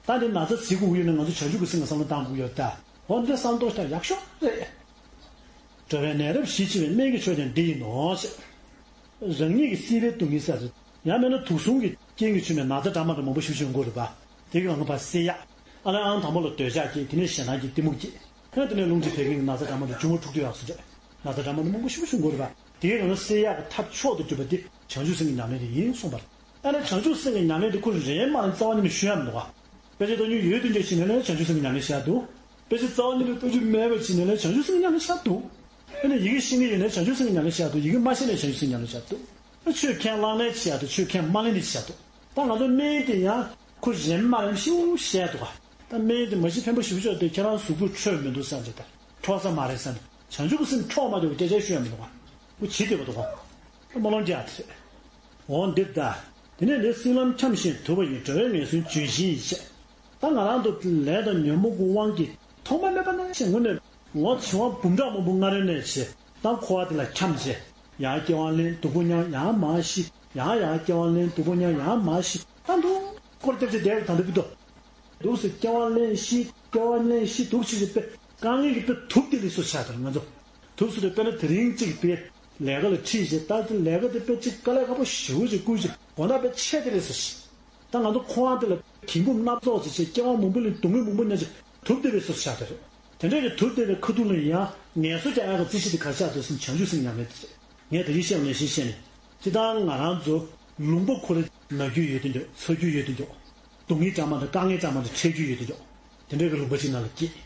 ད་འདི་ན་ཚ་ཟིག་དགོས་ཀྱི་ཡོད་ན་ང་ཚོ་བྱང་ཆུབ་ཀྱི་སེམས་ཀྱི་བསམ་བློ་བཏང་དགོས་ཀྱི་ཡོད་ད། འོ་འདི་བསམ་རྟོགས་བྱ་ཡག་ཤོས་རེད། འགྲོ་བའི་ནད་རབ་ཞི་བྱེད་པའི་སྨན་གྱི་མཆོག་ཀྱང་འདི་ཡིན་ནོ་ཞེས། རང་ཉིད་ཀྱི་སྲིད་པའི་སྡུག་བསྔལ་སེལ་ཚུལ། ཡང་མིན་ན་དུག་གསུམ་གྱི་རྐྱེན་གྱིས་བྱུང་བའི་ན་ཚ་འདྲ་མི་འདྲ་མང་པོ་ཞིག་བྱུང་དགོས་རེད་པ། དེ་གི་ངང་པ་སེལ་ཡག་ཨ་ལས་ཨང་དང་པོ་ལ་འདོད་ཆགས་སྐྱེས། དེ་ནས་ཞེ་སྡང་སྐྱེས། གཏི་མུག་སྐྱེས། ཡང་དེ་ནས་རླུང་མཁྲིས་བད་ཀན་གྱི་ན་ཚ་འདྲ་མི་འདྲ་འབྱུང་བ་དྲུག་ཏུ་ཡག་སུ་འདྲ། ན་ཚ་འདྲ་མི་འདྲ་མང་པོ་ཞིག་བྱུང་དགོས་རེད་པ། དེ་གི་ངང་སེལ་ཡག་གི་ཐབས་མཆོག་ཏུ་གྱུར་པ་དེ་བྱང་ཆུབ་སེམས་ཀྱི་ཉམས་ལེན་དེ་ཡིན་གསུངས་པ་རེད། ཨ་ནི་བྱང་ཆུབ་སེམས་ཀྱི་ཉམས་ལེན་དེ་ཁོ་རེད་མ་རེད་རྩ་བ་ཉིད་ནས་ཤོད་ཡ་མི་འདུག་ག་དཔེ་ཆ་བཏང་རྒྱུ་ཡོད་དུས་འཇོག་བྱེད་ནས་ལས་བྱང་ཆུབ་སེམས་ཀྱི་ཉམས་ལེན་བྱ་འདུག་དཔེ་ཆ་རྩ་བ་ཉིད་ནས་བཏང་རྒྱུ་མེད་པ་བྱེད་ནས་ལས་བྱང་ཆུབ་སེམས་ཀྱི་ཉམས་ལེན་བྱ་འདུག་ཨ་ནི་ཡི་གེ་ཤེས་ཀྱི་ཡོད་ནས་བྱང་ཆུབ་སེམས་ཀྱི་ཉམས་ལེན་བྱ་འདུག་ཡི་གེ་མ་ཤེས་ནས་བྱང་ཆུབ་སེམས་ཀྱི་ཉམས་ལེན་བྱ་འདུག་ཨ་ཆོས་ཁས་བླངས་ནས་བྱ་འདུག་ཆོས་ཁས་མ་བླངས་ནས་བྱ་འདུག་ད་ང་ཚོ་སྨན་དེ་ཡང་ཁོ་རེད་མ་རེད་ཞིབ་བཤད་འདུག་ག་ད་སྨན་དེ་མ་གཞི་ཕན་པོ་ཞིབ་བཤད་དེ་ཁྱེད་རང་གཟུགས་པོ་འཕྲོད་མི་འདུག་བསམ་གྱི་ད་འཕྲོག་ས་མ་རེད་བསམ་བྱང་ཆུབ་ཀྱི་སེམས་འཕྲོག་མ་འདུག་སྐད་ཆ་ཤོད་ཡ་མི་འདུག་ག་ཁོ་བྱེད་བསྡད་པ་འདུག་ག་སྨོན་ལམ་རྒྱག་དེ་རེད། འོ་འདིར་གདའ། དེ་ནས་ལས་སྲིད་ལམ་འཁྱམས་ཤིང་དུབ་པ་ཡི། འགྲོ་བའི་ངལ་གསོའི་ལྗོན་ཤིང་ཡིན་ཞེས། ད་ང་རང་ཚོ་ལས་དང་ཉོན་མོངས་ཀྱི་དབང་གིས་ཐོག་མ་མེད་པ་ནས་བྱས་དངོས་གནས་ངོ་བྱེ་བ་འབུམ་ཕྲག་མང་པོ་སྔ་རོལ་ནས་བྱས་ད་འཁོར་བ་དེ་ལ་འཁྱམས་བྱས། ཡང་སྐྱེ་བ་ལེན། སྡུག་པོ་མྱངས། ཡང་མར་ཤི། ཡང་ཡང་སྐྱེ་བ་ལེན། སྡུག་པོ་མྱངས། ཡང་མར་ཤི། ད་དུང་འཁོར་སྐྱབས་བྱས་བསྡད་ད་འདི་བུ་དོ། འདུག་སེ་སྐྱེ་བ་ལེན་ཤི། སྐྱེ་བ་ལེན་ཤི། འདུག་ཅིག་གི་དཔེ་དཀའ་ངལ་གྱི་དཔེ་དུབ་དེ་ལས་སུ་ཆགས་དང་ང་ཚོ། དུབ་སུ་དེ་དཔེར་ན་དེ་རིང་གཅིག་གི་དཔེ་ལས་ཀ་ལ་ཁྲིད་བྱས་ད་དེ་ལས་ཀ་དེ་དཔེ་གཅིག་དཀའ་ལས་ཁག་པོ་ཞེ་པོ་ཅིག་བསྐུལ་བྱས་དགོས་མདའ་དཔེ་ཆེ་དེ་ལས་སུ་ཤི། ད་ང་ཚོ་འཁོར་བ་དེ་ལ་གྱིང་འབུམ་སྣ་ཚོགས་ཅིག་བྱས་སྐྱེ་བ་མང་པོ་ལེན་སྡུག་བསྔལ་མང་པོ་མྱངས་ཅིག་དུབ་དེ་ལས་སུ་ཆགས་དེ་རེད། དེ་འདྲའི་གི་དུབ་དེ་བའི་ཁ་ཐུག་ལ་ཡང་ངལ་གསོ་རྒྱག་ཡག་གི་རྩིས་གཞི་དེ་ག་རེ་ཆགས་འདུག་ཟེར་ན་བྱང་ཆུབ་སེམས་ཉམས་ལེན་དེ་རེད། ངས་ད་གིན་བཤད་པ་ནང་བཞིན་བཤད་ནས། སྤྱིར་བཏང་ང་རང་ཚོ་ལུང་པ་ཁོ་རང་ན་རྒྱུ་ཡོད་དུས་འདུག་ཚ་རྒྱུ་ཡོད་དུས་འདུག་སྡུག་བསྔལ་གྲངས་མང་དང་དཀའ་ངལ་གྲངས་མང་དང་འཕྲད་རྒྱུ་ཡོད་དུས་འདུག་དེ་འདྲའི་གི་ལུང་པ་ཅིག་ནང་ལ་སྐྱེས།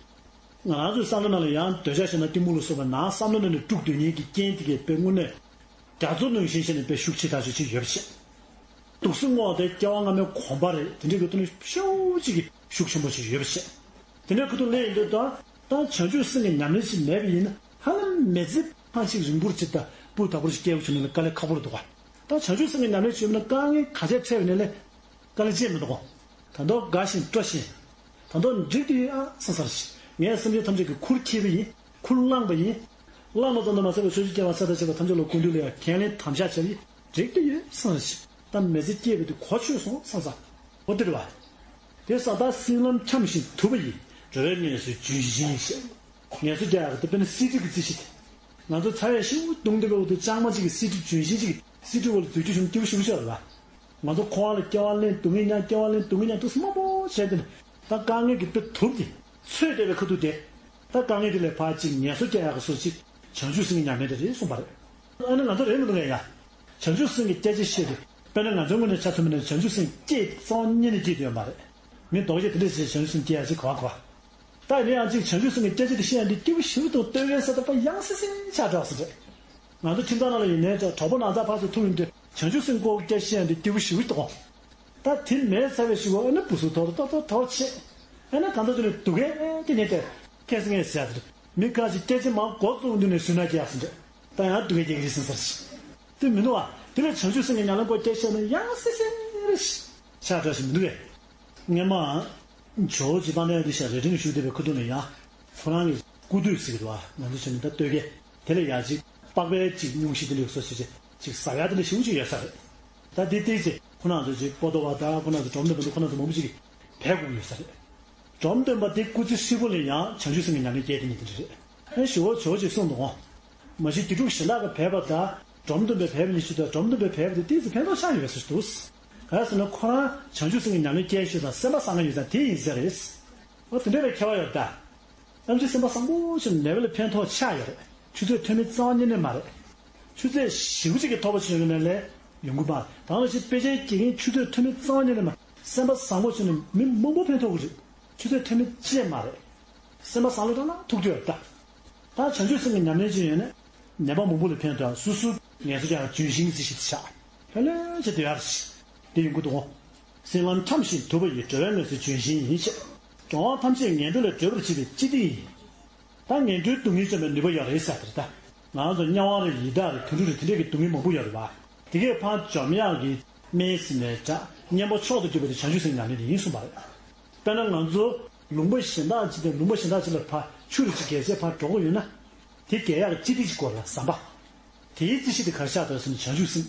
ང་རང་ཚོའི་བསམ་བློ་ནང་ལ་ཡང་འདོད་ཆགས་ཞེ་སྡང་གཏི་མུག་ལ་སོགས་པ་ནང་བསམ་བློ་ནང་ནས་དཀྲུགས་སྡོད་མཁན་གྱི་རྐྱེན་དེ་གའི་དཔེ་དངོས་གནས་རྒྱ་མཚོ་ནང་བཞིན་བྱས་ནས་དཔེ་ཤུགས་ཆེ་ཐག་ཆོད་ཅིག་ཡོད་པ་བྱས། སྡུག་བསྔལ་དེ་སྐྱེ་བ་སྔ་མའི་གོམས་པ་རེད། དེ་འདྲའི་གི་ཐོག་ནས་ཤུགས་ཆེན་པོ་ཞིག་གི་ཤུགས་ཆེན་པོ་ཞིག་ཡོད་པ་བྱས། དེ་འདྲའི་ཁ་ཐུག་ལས་ཡིན་དུས་ད་ད་བྱང་ཆུབ་སེམས་ཀྱི་ཉམས་ལེན་ཞིག་མེད་པ་ཡིན་ན་ཧ་ལམ་མི་ཚེ་ཐང་ཅིག་རིང་པོར་ཅིག་ད་སྤུས་དག་པོ་ཞིག་སྐྱེལ་དགོས་བྱུང་ན་ལ་དཀའ་ལས་ཁག་པོ་རེད་འདུག་ག་ད་བྱང་ཆུབ་སེམས་ཀྱི་ཉམས་ལེན་བྱས་པ་ན་དཀའ་ངལ་ག་ཚད་འཕྲད་པ་ཡིན་ན་ལས་དཀའ་ལས་ཅི་མི་འདུག་ག་ད་མདོག་དགའ་ཞིང་སྤྲོ་ཞིང་། ད་མདོག་འགྲིག་ཏུ་ཡོད་ཨ་བསམ་ས་རེད། ངས་སེམས་ཅན་ཐམས་ཅད་ཀྱི་ཁུར་འཁྱེར་པ་ཡིན། ཁུར་བླངས་པ་ཡིན། བླངས་པ་ཙམ་དུ་མ་ཟད་པར་ཕྱོགས་བཅུའི་སྐྱེ་བ་ཚེ་དང་བཅས་པ་ཐམས་ཅད་ལ་ཀུན་འདུས་ལ་ཡང་ཁས་ལེན་དམ་བཞག་བྱས་པ་ཡིན། འགྲིག་ཏུ་ཡོད་བསམ་ས་རེད། ད་མི་ཚེ་སྐྱེལ་བ་དེ་གོ་ཆོད་སོང་བསམ་ས། འོ་དེ་རེད་བ། དེ་ས་ད་སྲིད་ལམ་འཁྱམས་ཤིང་དུབ་པ་ཡིས། འགྲོ་བའི་ངལ་གསོའི་ལྗོན་ཤིང་ཞེས། ངལ་གསོ་རྒྱག་ཡག་གི་དེ་དཔེར་ན་གསེར་བྲིས་ཀྱི་རྩིས་གཞི་དེ། ང་ཚོ་ཚ་བས་ཤིན་ཏུ་གདུང་བསྡད་པའི་འོག་ཏུ་ལྕང་མ་གཅིག་གིས་གསེར་བྲིས་ལྗོན་ཤིང་གཅིག་གསེར་བྲིས་འོག་ལ་འཛུལ་རྒྱུ་བྱུང་སྐྱིད་པོ་ཞེ་པོ་ཅིག་རེད་བ། ང་ཚོ་འཁོར་བ་ལ་སྐྱེ་བ་ལེན་སྡུག་བསྔལ་མྱངས་སྐྱེ་བ་ལེན་སྡུག་བསྔལ་མྱངས་འདུག་སེ་མང་པོ་བྱས་ཏེ་ནི། ད་དཀའ་ངལ་གྱི་དཔེ་དུབ་སྟེ། ཚོད་བསྡད་པའི་ཁ་ཐུག་དེ། ད་དཀའ་ངལ་དེ་ལས་ཕར་ཅིག་ངལ་གསོ་རྒྱག་ཡག་གི་སོ་ཅིག་བྱང་ཆུབ་སེམས་ཀྱི་ཉམས་ལེན་དེ་རེད་གསུངས་པ་རེད། ཨ་ནི་ང་ཚོ་རེད་མི་འདུག་གས་ཡ། བྱང་ཆུབ་སེམས་ཀྱི་སྐད་ཆ་བཤད་དུས་དཔེར་ན་ང་ཚོའི་ངོས་ནས་ཆ་མཚོན་པ་ན་བྱང་ཆུབ་སེམས་སྐྱེས་རྩ་བ་ཉིད་ནས་སྐྱེས་དུ་ཡོད་མ་རེད། མི་ལྡོག་ཅེས་དེ་འདྲས་ཟེར་བྱང་ཆུབ་སེམས་སྐྱེ་ཡག་ཅིག་ག་བ་ག་བ། ད་ཡིན་ན་ཡང་ཅིག་བྱང་ཆུབ་སེམས་ཀྱི་སྐད་ཆ་དེ་བཤད་ཡང་དེ་སྐྱིད་པོ་ཞེ་པོ་འདུག་ལྟོས་མཁན་ཟེར་ད་པ་ཡང་སེ་སེ་ཆགས་འགྲོ་ཟེར་རེད། ང་ཚོ་ཁྱིམ་ཚང་ནང་ལ་ཡིན་ནའི་གྲོགས་པོ་ན་ཚ་ཕར་ཚུར་ཐུག་ཡོང་དུས་བྱང་ཆུབ་སེམས་སྐོར་སྐད་ཆ་བཤད་ཡང་དེ་སྐྱིད་པོ་ཞེ་པོ་འདུག་ད་དེ་མེད་ཚར་བའི་ཞུ་བ་ཨ་ནི་བུ་སུ་ཐོག་ཐོག་ཐོག་ཐོག་ཆེ། ཨ་ནི་གང་ཚོ་ཚོ་ནས་སྡུག་གས་ཨེ་དེ་ནས་དེ་ཁས་ངས་ཟེར་ཡ་དེ་མི་ཁ་ཅིག་སྐད་ཆ་མང་གོ་བཙུགས་འདུག་ནས་སུན་ན་རྒྱག་ཟེར་འདྲ་ད་ཡང་སྡུག་གས་རྒྱག་གི་རེད་ཟེར་ཟེར་ཞིག་དེ་མི་འདུག་བ། དེ་ལས་བྱང་ཆུབ་སེམས་ཀྱི་ཉམས་ལེན་སྐོར་སྐད་ཆ་ནི་ཡང་སེ་སེ་རེ་ཞིག་ཆགས་འགྲོ་ཞིག་མི་འདུག་གས། སྔོན་མ། ཇོ་བོ་རྗེ་དཔལ་ལྡན་ཨ་ཏི་ཤ་རྭ་སྒྲེང་བཞུགས་བསྡད་པའི་ཁ་ཐུག་ནས་ཡང་། ཁོ་རང་གི་སྐུ་དུས་ཟེར་གི་འདུག་བ། ང་ཚོ་བྱས་ན་ད་ལྟོས་གས། དེ་ལས་ཡར་ཅིག་པགས་པའི་ཅིག་སྙུང་གཞི་དེ་འདྲ་བཟོ་བྱས་ཅིག་ཟ་ཡག་དེ་འདྲ་ཞེ་པོ་ཅིག་ཡོད་ས་རེད། ད་དེ་ཏིག་ཙེ་ཁོ་རང་ཚོ་ཅིག་པོ་ཏོ་བ་དང་ཁོ་རང་ཚོ་འབྲོམ་སྟོན་པ་འདུག་ཁོ་རང་ཚོ་མང་པོ་ཅིག་གིས་བས་དགོས་ཀྱི་ཡོད་ས་རེད། འབྲོམ་སྟོན་པ་དེ་སྐུ་ཚེ་ཧྲིལ་པོ་ལ་ཡང་བྱང་ཆུབ་སེམས་ཀྱི་ཉམས་ལེན་སྐྱེལ་དེ་ཉིད་དེ་འདྲ་རེད། ཨེ་ཞུ་བོ་ཇོ་བོ་རྗེས་གསུངས་འདུག་ཨོ། མ་གཞི་དགེ་ཕྲུག་གཞན་དག་གིས་བས་པ་དང་། འབྲོམ་སྟོན་པས་བས་པ་གཉིས་ཆོས་དང་འབྲོམ་སྟོན་པས་བས་པ་དེ་ཏོག་ཙམ་ཕན་ཐོགས་ཆགས་ཡོད་པའི་བཟོ་ཞིག་འདུག་ག་རེ་ཟེར་ན་ཁོ་རང་བྱང་ཆུབ་སེམས་ཀྱི་ཉམས་ལེན་སྐྱེལ་ཤེས་དང་སེམས་པ་བཟང་ང་ཡོད་ཙང་དེ་ཡིན་ཟེར་རེད། འོ་དེ་འདྲ་བའི་ཁྱད་པར་ཡོད་ད། ཨེམ་ཆི་སེམས་པ་བཟང་པོ་ཆེ་ནས་ལེ་བལ་ཕན་ཐོགས་ཆགས་ཡོད་རེད། ཆུ་ཚོད་ཐོན་མི་རྩ་བ་ཉིད་ནས་མ་རེད། ཆུ་ཚོད་ཞེ་པོ་ཅིག་གི་ཐོག་པ་ཆེ་ཡོང་ནས་ལས་ཡོང་གི་མ་རེད། ད་ང་ཞིག་དཔེ་ཆའི་དགེ་རྒན་ཆུ་ཚོད་ཐོན་མི་རྩ་བ་ཉིད་ནས་མ་སེམས་པ་བཟང་པོ་ཆེ་ནས་མི་མང་པོ་ཕན་ཐོགས་གི་རེད། ཆུ་ཚོད་ཐོན་མི་གཅིག་མ་རེད། སེམས་པ་བཟང་ལ་རང་ལ་ཐུག་རྒྱུ་ཡོད་ད། ད་བྱང་ཆུབ་སེམས་ཀྱི་ཉམས་ལེན་ཅིག་ཡོད་ན། ནད་པ་མང་པོ་ལ་ཕན་ཐོགས་སོ་སོ་ངལ་གསོ་རྒྱག་ལྗོན་ཤིང་རྩི་ཤིང་དེ་ཆགས། ལྷོད་ལྷོད་བྱས་སྡོད་ཡག་རེད། དེ་ཡོང་གི་འདུག་གོ། སྲིད་ལམ་འཁྱམས་ཤིང་དུབ་པ་ཡིས། འགྲོ་བའི་ངལ་གསོའི་ལྗོན་ཤིང་ཡིན་ཞེས། འགྲོ་བ་ཐམས་ཅད་ངན་འགྲོ་ལས་སྒྲོལ་བར་བྱེད་པའི་སྤྱི་དེ་ཡིན། ད་ངན་འགྲོའི་སྡུག་བསྔལ་འཇོམས་པའི་ནུས་པ་ཡོད་རེད་ཟེར་དེ་རེད་ད། ང་ཚོ་དམྱལ་བ་རེད་ཡི་དྭགས་རེད་དུད་འགྲོ་རེད་དེ་འདྲས་ཀྱི་སྡུག་བསྔལ་མང་པོ་ཡོད་རེད་བ། དེ་གས་ཕར་འཇོམས་ཡག་གི་སྨན་ཟེར་ནའི་འདྲ་གཉེན་པོ་མཆོག་ཏུ་གྱུར་པ་དེ་བྱང་ཆུབ་སེམས་ཉམས་ལེན་དེ་ཡིན་གསུངས་པ་རེད། དཔེར་ན་ང་ཚོ་ལུང་པ་གཞན་དག་ཅིག་དང་ལུང་པ་གཞན་དག་ཅིག་ལ་ཕར་ཆུ་རེ་ཅིག་བརྒལ་བྱས་ཕར་འགྲོ་དགོས་ཡོད་ན། དེ་བརྒལ་ཡག་གི་སྤྱི་དེ་ཅིག་དགོས་རེད་བ་ཟམ་པ། དེའི་རྩི་གཞི་དེ་ག་རེ་ཆགས་འདུག་ཟེར་ན་བྱང་ཆུབ་སེམས།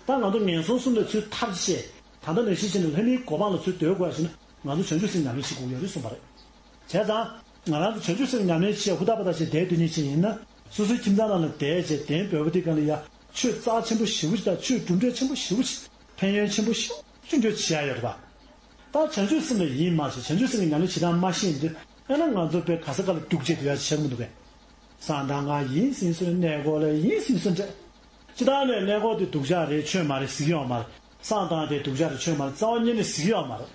ད་ང་ཚོ་ངན་སོང་གསུམ་ལས་ཚུར་ཐར་བྱས། ད་ལྟ་ནང་བཞིན་བྱས་ནས་ལྷ་མིའི་གོ་འཕང་ལ་ཚུར་སྡོད་དགོས་ཡ་ཞིག་ན་ང་ཚོ་བྱང་ཆུབ་སེམས་ཉམས་ལེན་བྱེད་དགོས་ཡོད་རེད་གསུངས་པ་རེད། བྱས་ཙང་། ང་རང་ཚོ་བྱང་ཆུབ་སེམས་ཉམས་ལེན་བྱེད་ཧུར་ཐག་པ་ཐག་བྱས་བསྡད་སྡོད་མཁན་ཅིག་ཡིན་ན། སོ་སོའི་ཁྱིམ་ཚང་ནང་ལ་བསྡད་བྱས་གདན་འབོལ་པོ་དེ་སྒང་ལ་ཡ། ཆོས་རྩ་ཆེན་པོ་ཞེ་པོ་ཅིག་དང་ཆོས་གྲུབ་འབྲས་ཆེན་པོ་ཞེ་པོ་ཅིག་ཕན་ཡོན་ཆེན་པོ་ཞེ་པོ་ཅིག་བྱུང་འདོད་བྱེད་ཡ་ཡོད་རེད་པ། ད་བྱང་ཆུབ་སེམས་ལ་ཡིན་མ་བྱས་བྱང་ཆུབ་སེམས་ཀྱི་ཉམས་ལེན་བྱེད་སྟངས་མ་ཤེས་ཡིན་དུས་ཨེ་ན་ང་ཚོ་དཔེ་ག་ས་ག་ལ་རྒྱུག་བྱེད་དུ་ཡ་བྱེད་མི་འདུག་གས། སང་ད་ང་ཡིན་ཟིན་སོང་གནས་སྐོར་ལ་ཡིན་ཟིན་སོང་འདྲ། ཅི་ད་ནས་གནས་སྐོར་དེ་སྡུག་ཅག་རེད་ཆོས་མ་རེད་ཟེར་གྱི་ཡོད་མ་རེད། སང་ད་དེ་སྡུག་ཅག་རེད་ཆོས་མ་རེད་རྩ་བ་ཉིད་ནས་ཟེར་གྱི་ཡོད་མ་རེད།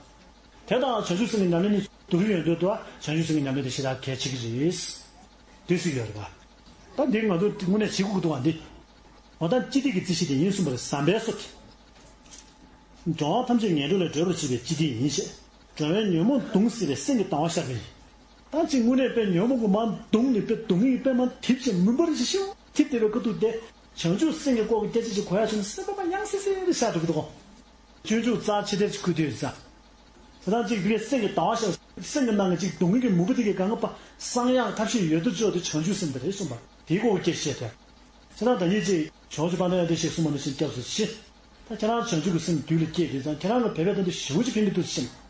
དེ་དང་བྱང་ཆུབ་སེམས་ཀྱི་ཉམས་ལེན་གཉིས་སྡུག་རུས་ཡོང་དུས་དུ་བྱང་ཆུབ་སེམས་ཀྱི་ཉམས་ལེན་དེ་ཞེ་དྲག་གལ་ཆེ་གི་རེད། དེ་སུ་ཡོད་རེད་པ། ད་འདི་ང་ཚོ་དངོས་གནས་བྱེད་དགོས་ཀྱི་འདུག་བ་འདི། འོ་ད་སྤྱི་དེ་གི་རྩི་གཞི་དེ་ཡིན་གསུངས་པ་རེད་ཟམ་པའི་སོ་དེ། འགྲོ་བ་ཐམས་ཅད་ངན་འགྲོ་ལས་སྒྲོལ་བར་བྱེད་པའི་སྤྱི་དེ་ཡིན་ཞེས། འགྲོ་བའི་ཉོན་མོངས་གདུང་སེལ་བའི་སེམས་ཀྱི་ཟླ་བ་ཤར་བ་ཡིན། ད་ཅིག་དངོས་གནས་དཔེ་ཉོན་མོངས་ཀྱི་མར་གདུང་ནས་དཔེ་གདུང་ཡིན་དཔེ་མར་འཐིབས་ཀྱི་མུན་པར་ཞིག་ཤིང་འཐིབས་བསྡད་པའི་ཁ་ཐུག་དེ། བྱང་ཆུབ་སེམས་ཀྱི་སྐོར་གྱི་སྐད་ཆ་ཅིག་གོ་ཡ་བྱུང་ན་སེམས་པ་མར་ཡང་སེ་སེ་རེ་ཤར་འགྲོ་གི་འདུག་གོ། སྤྱོད་འཇུག་རྩ་ཆེ་དེ་ཅིག་ཁུར་དུས་ཙང་། དེ་དང་གཅིག་དེ་གའི་སེམས་ཀྱི་དང་བ་ཤར། སེམས་ཀྱི་ནང་གི་གཅིག་སྡུག་བསྔལ་གྱི་མུན་པ་དེ་གའི་སྒང་ག་ཕར་སངས་ཡག་ཐབས་ཤེས་ཡོད་དོ་ཅོག་དེ་བྱང་ཆུབ་སེམས་དེ་རེད་གསུངས་པ་དེའི་སྐོར་གྱི་སྐད་ཆ་བཤད་དེ། ཁྱེད་རང་ད་ཉིད་ཅིག་ཇོ་བོ་རྗེ་དཔལ་ལྡན་ཨ་ཏི་ཤས་གསུངས་པ་ནང་བཞིན་སྐྱབས་སུ་མཆི། ད་ཁྱེད་རང་བྱང་ཆུབ་ཀྱི་སེམས་རྒྱུད་ལ་སྐྱེས་དུས་ཙང་ཁྱེད་རང་གི་བོད་པའི་དོན་དུ་ཞེ་པོ་ཅིག་ཕན་གྱི་འདུག་ཟེར་ནས།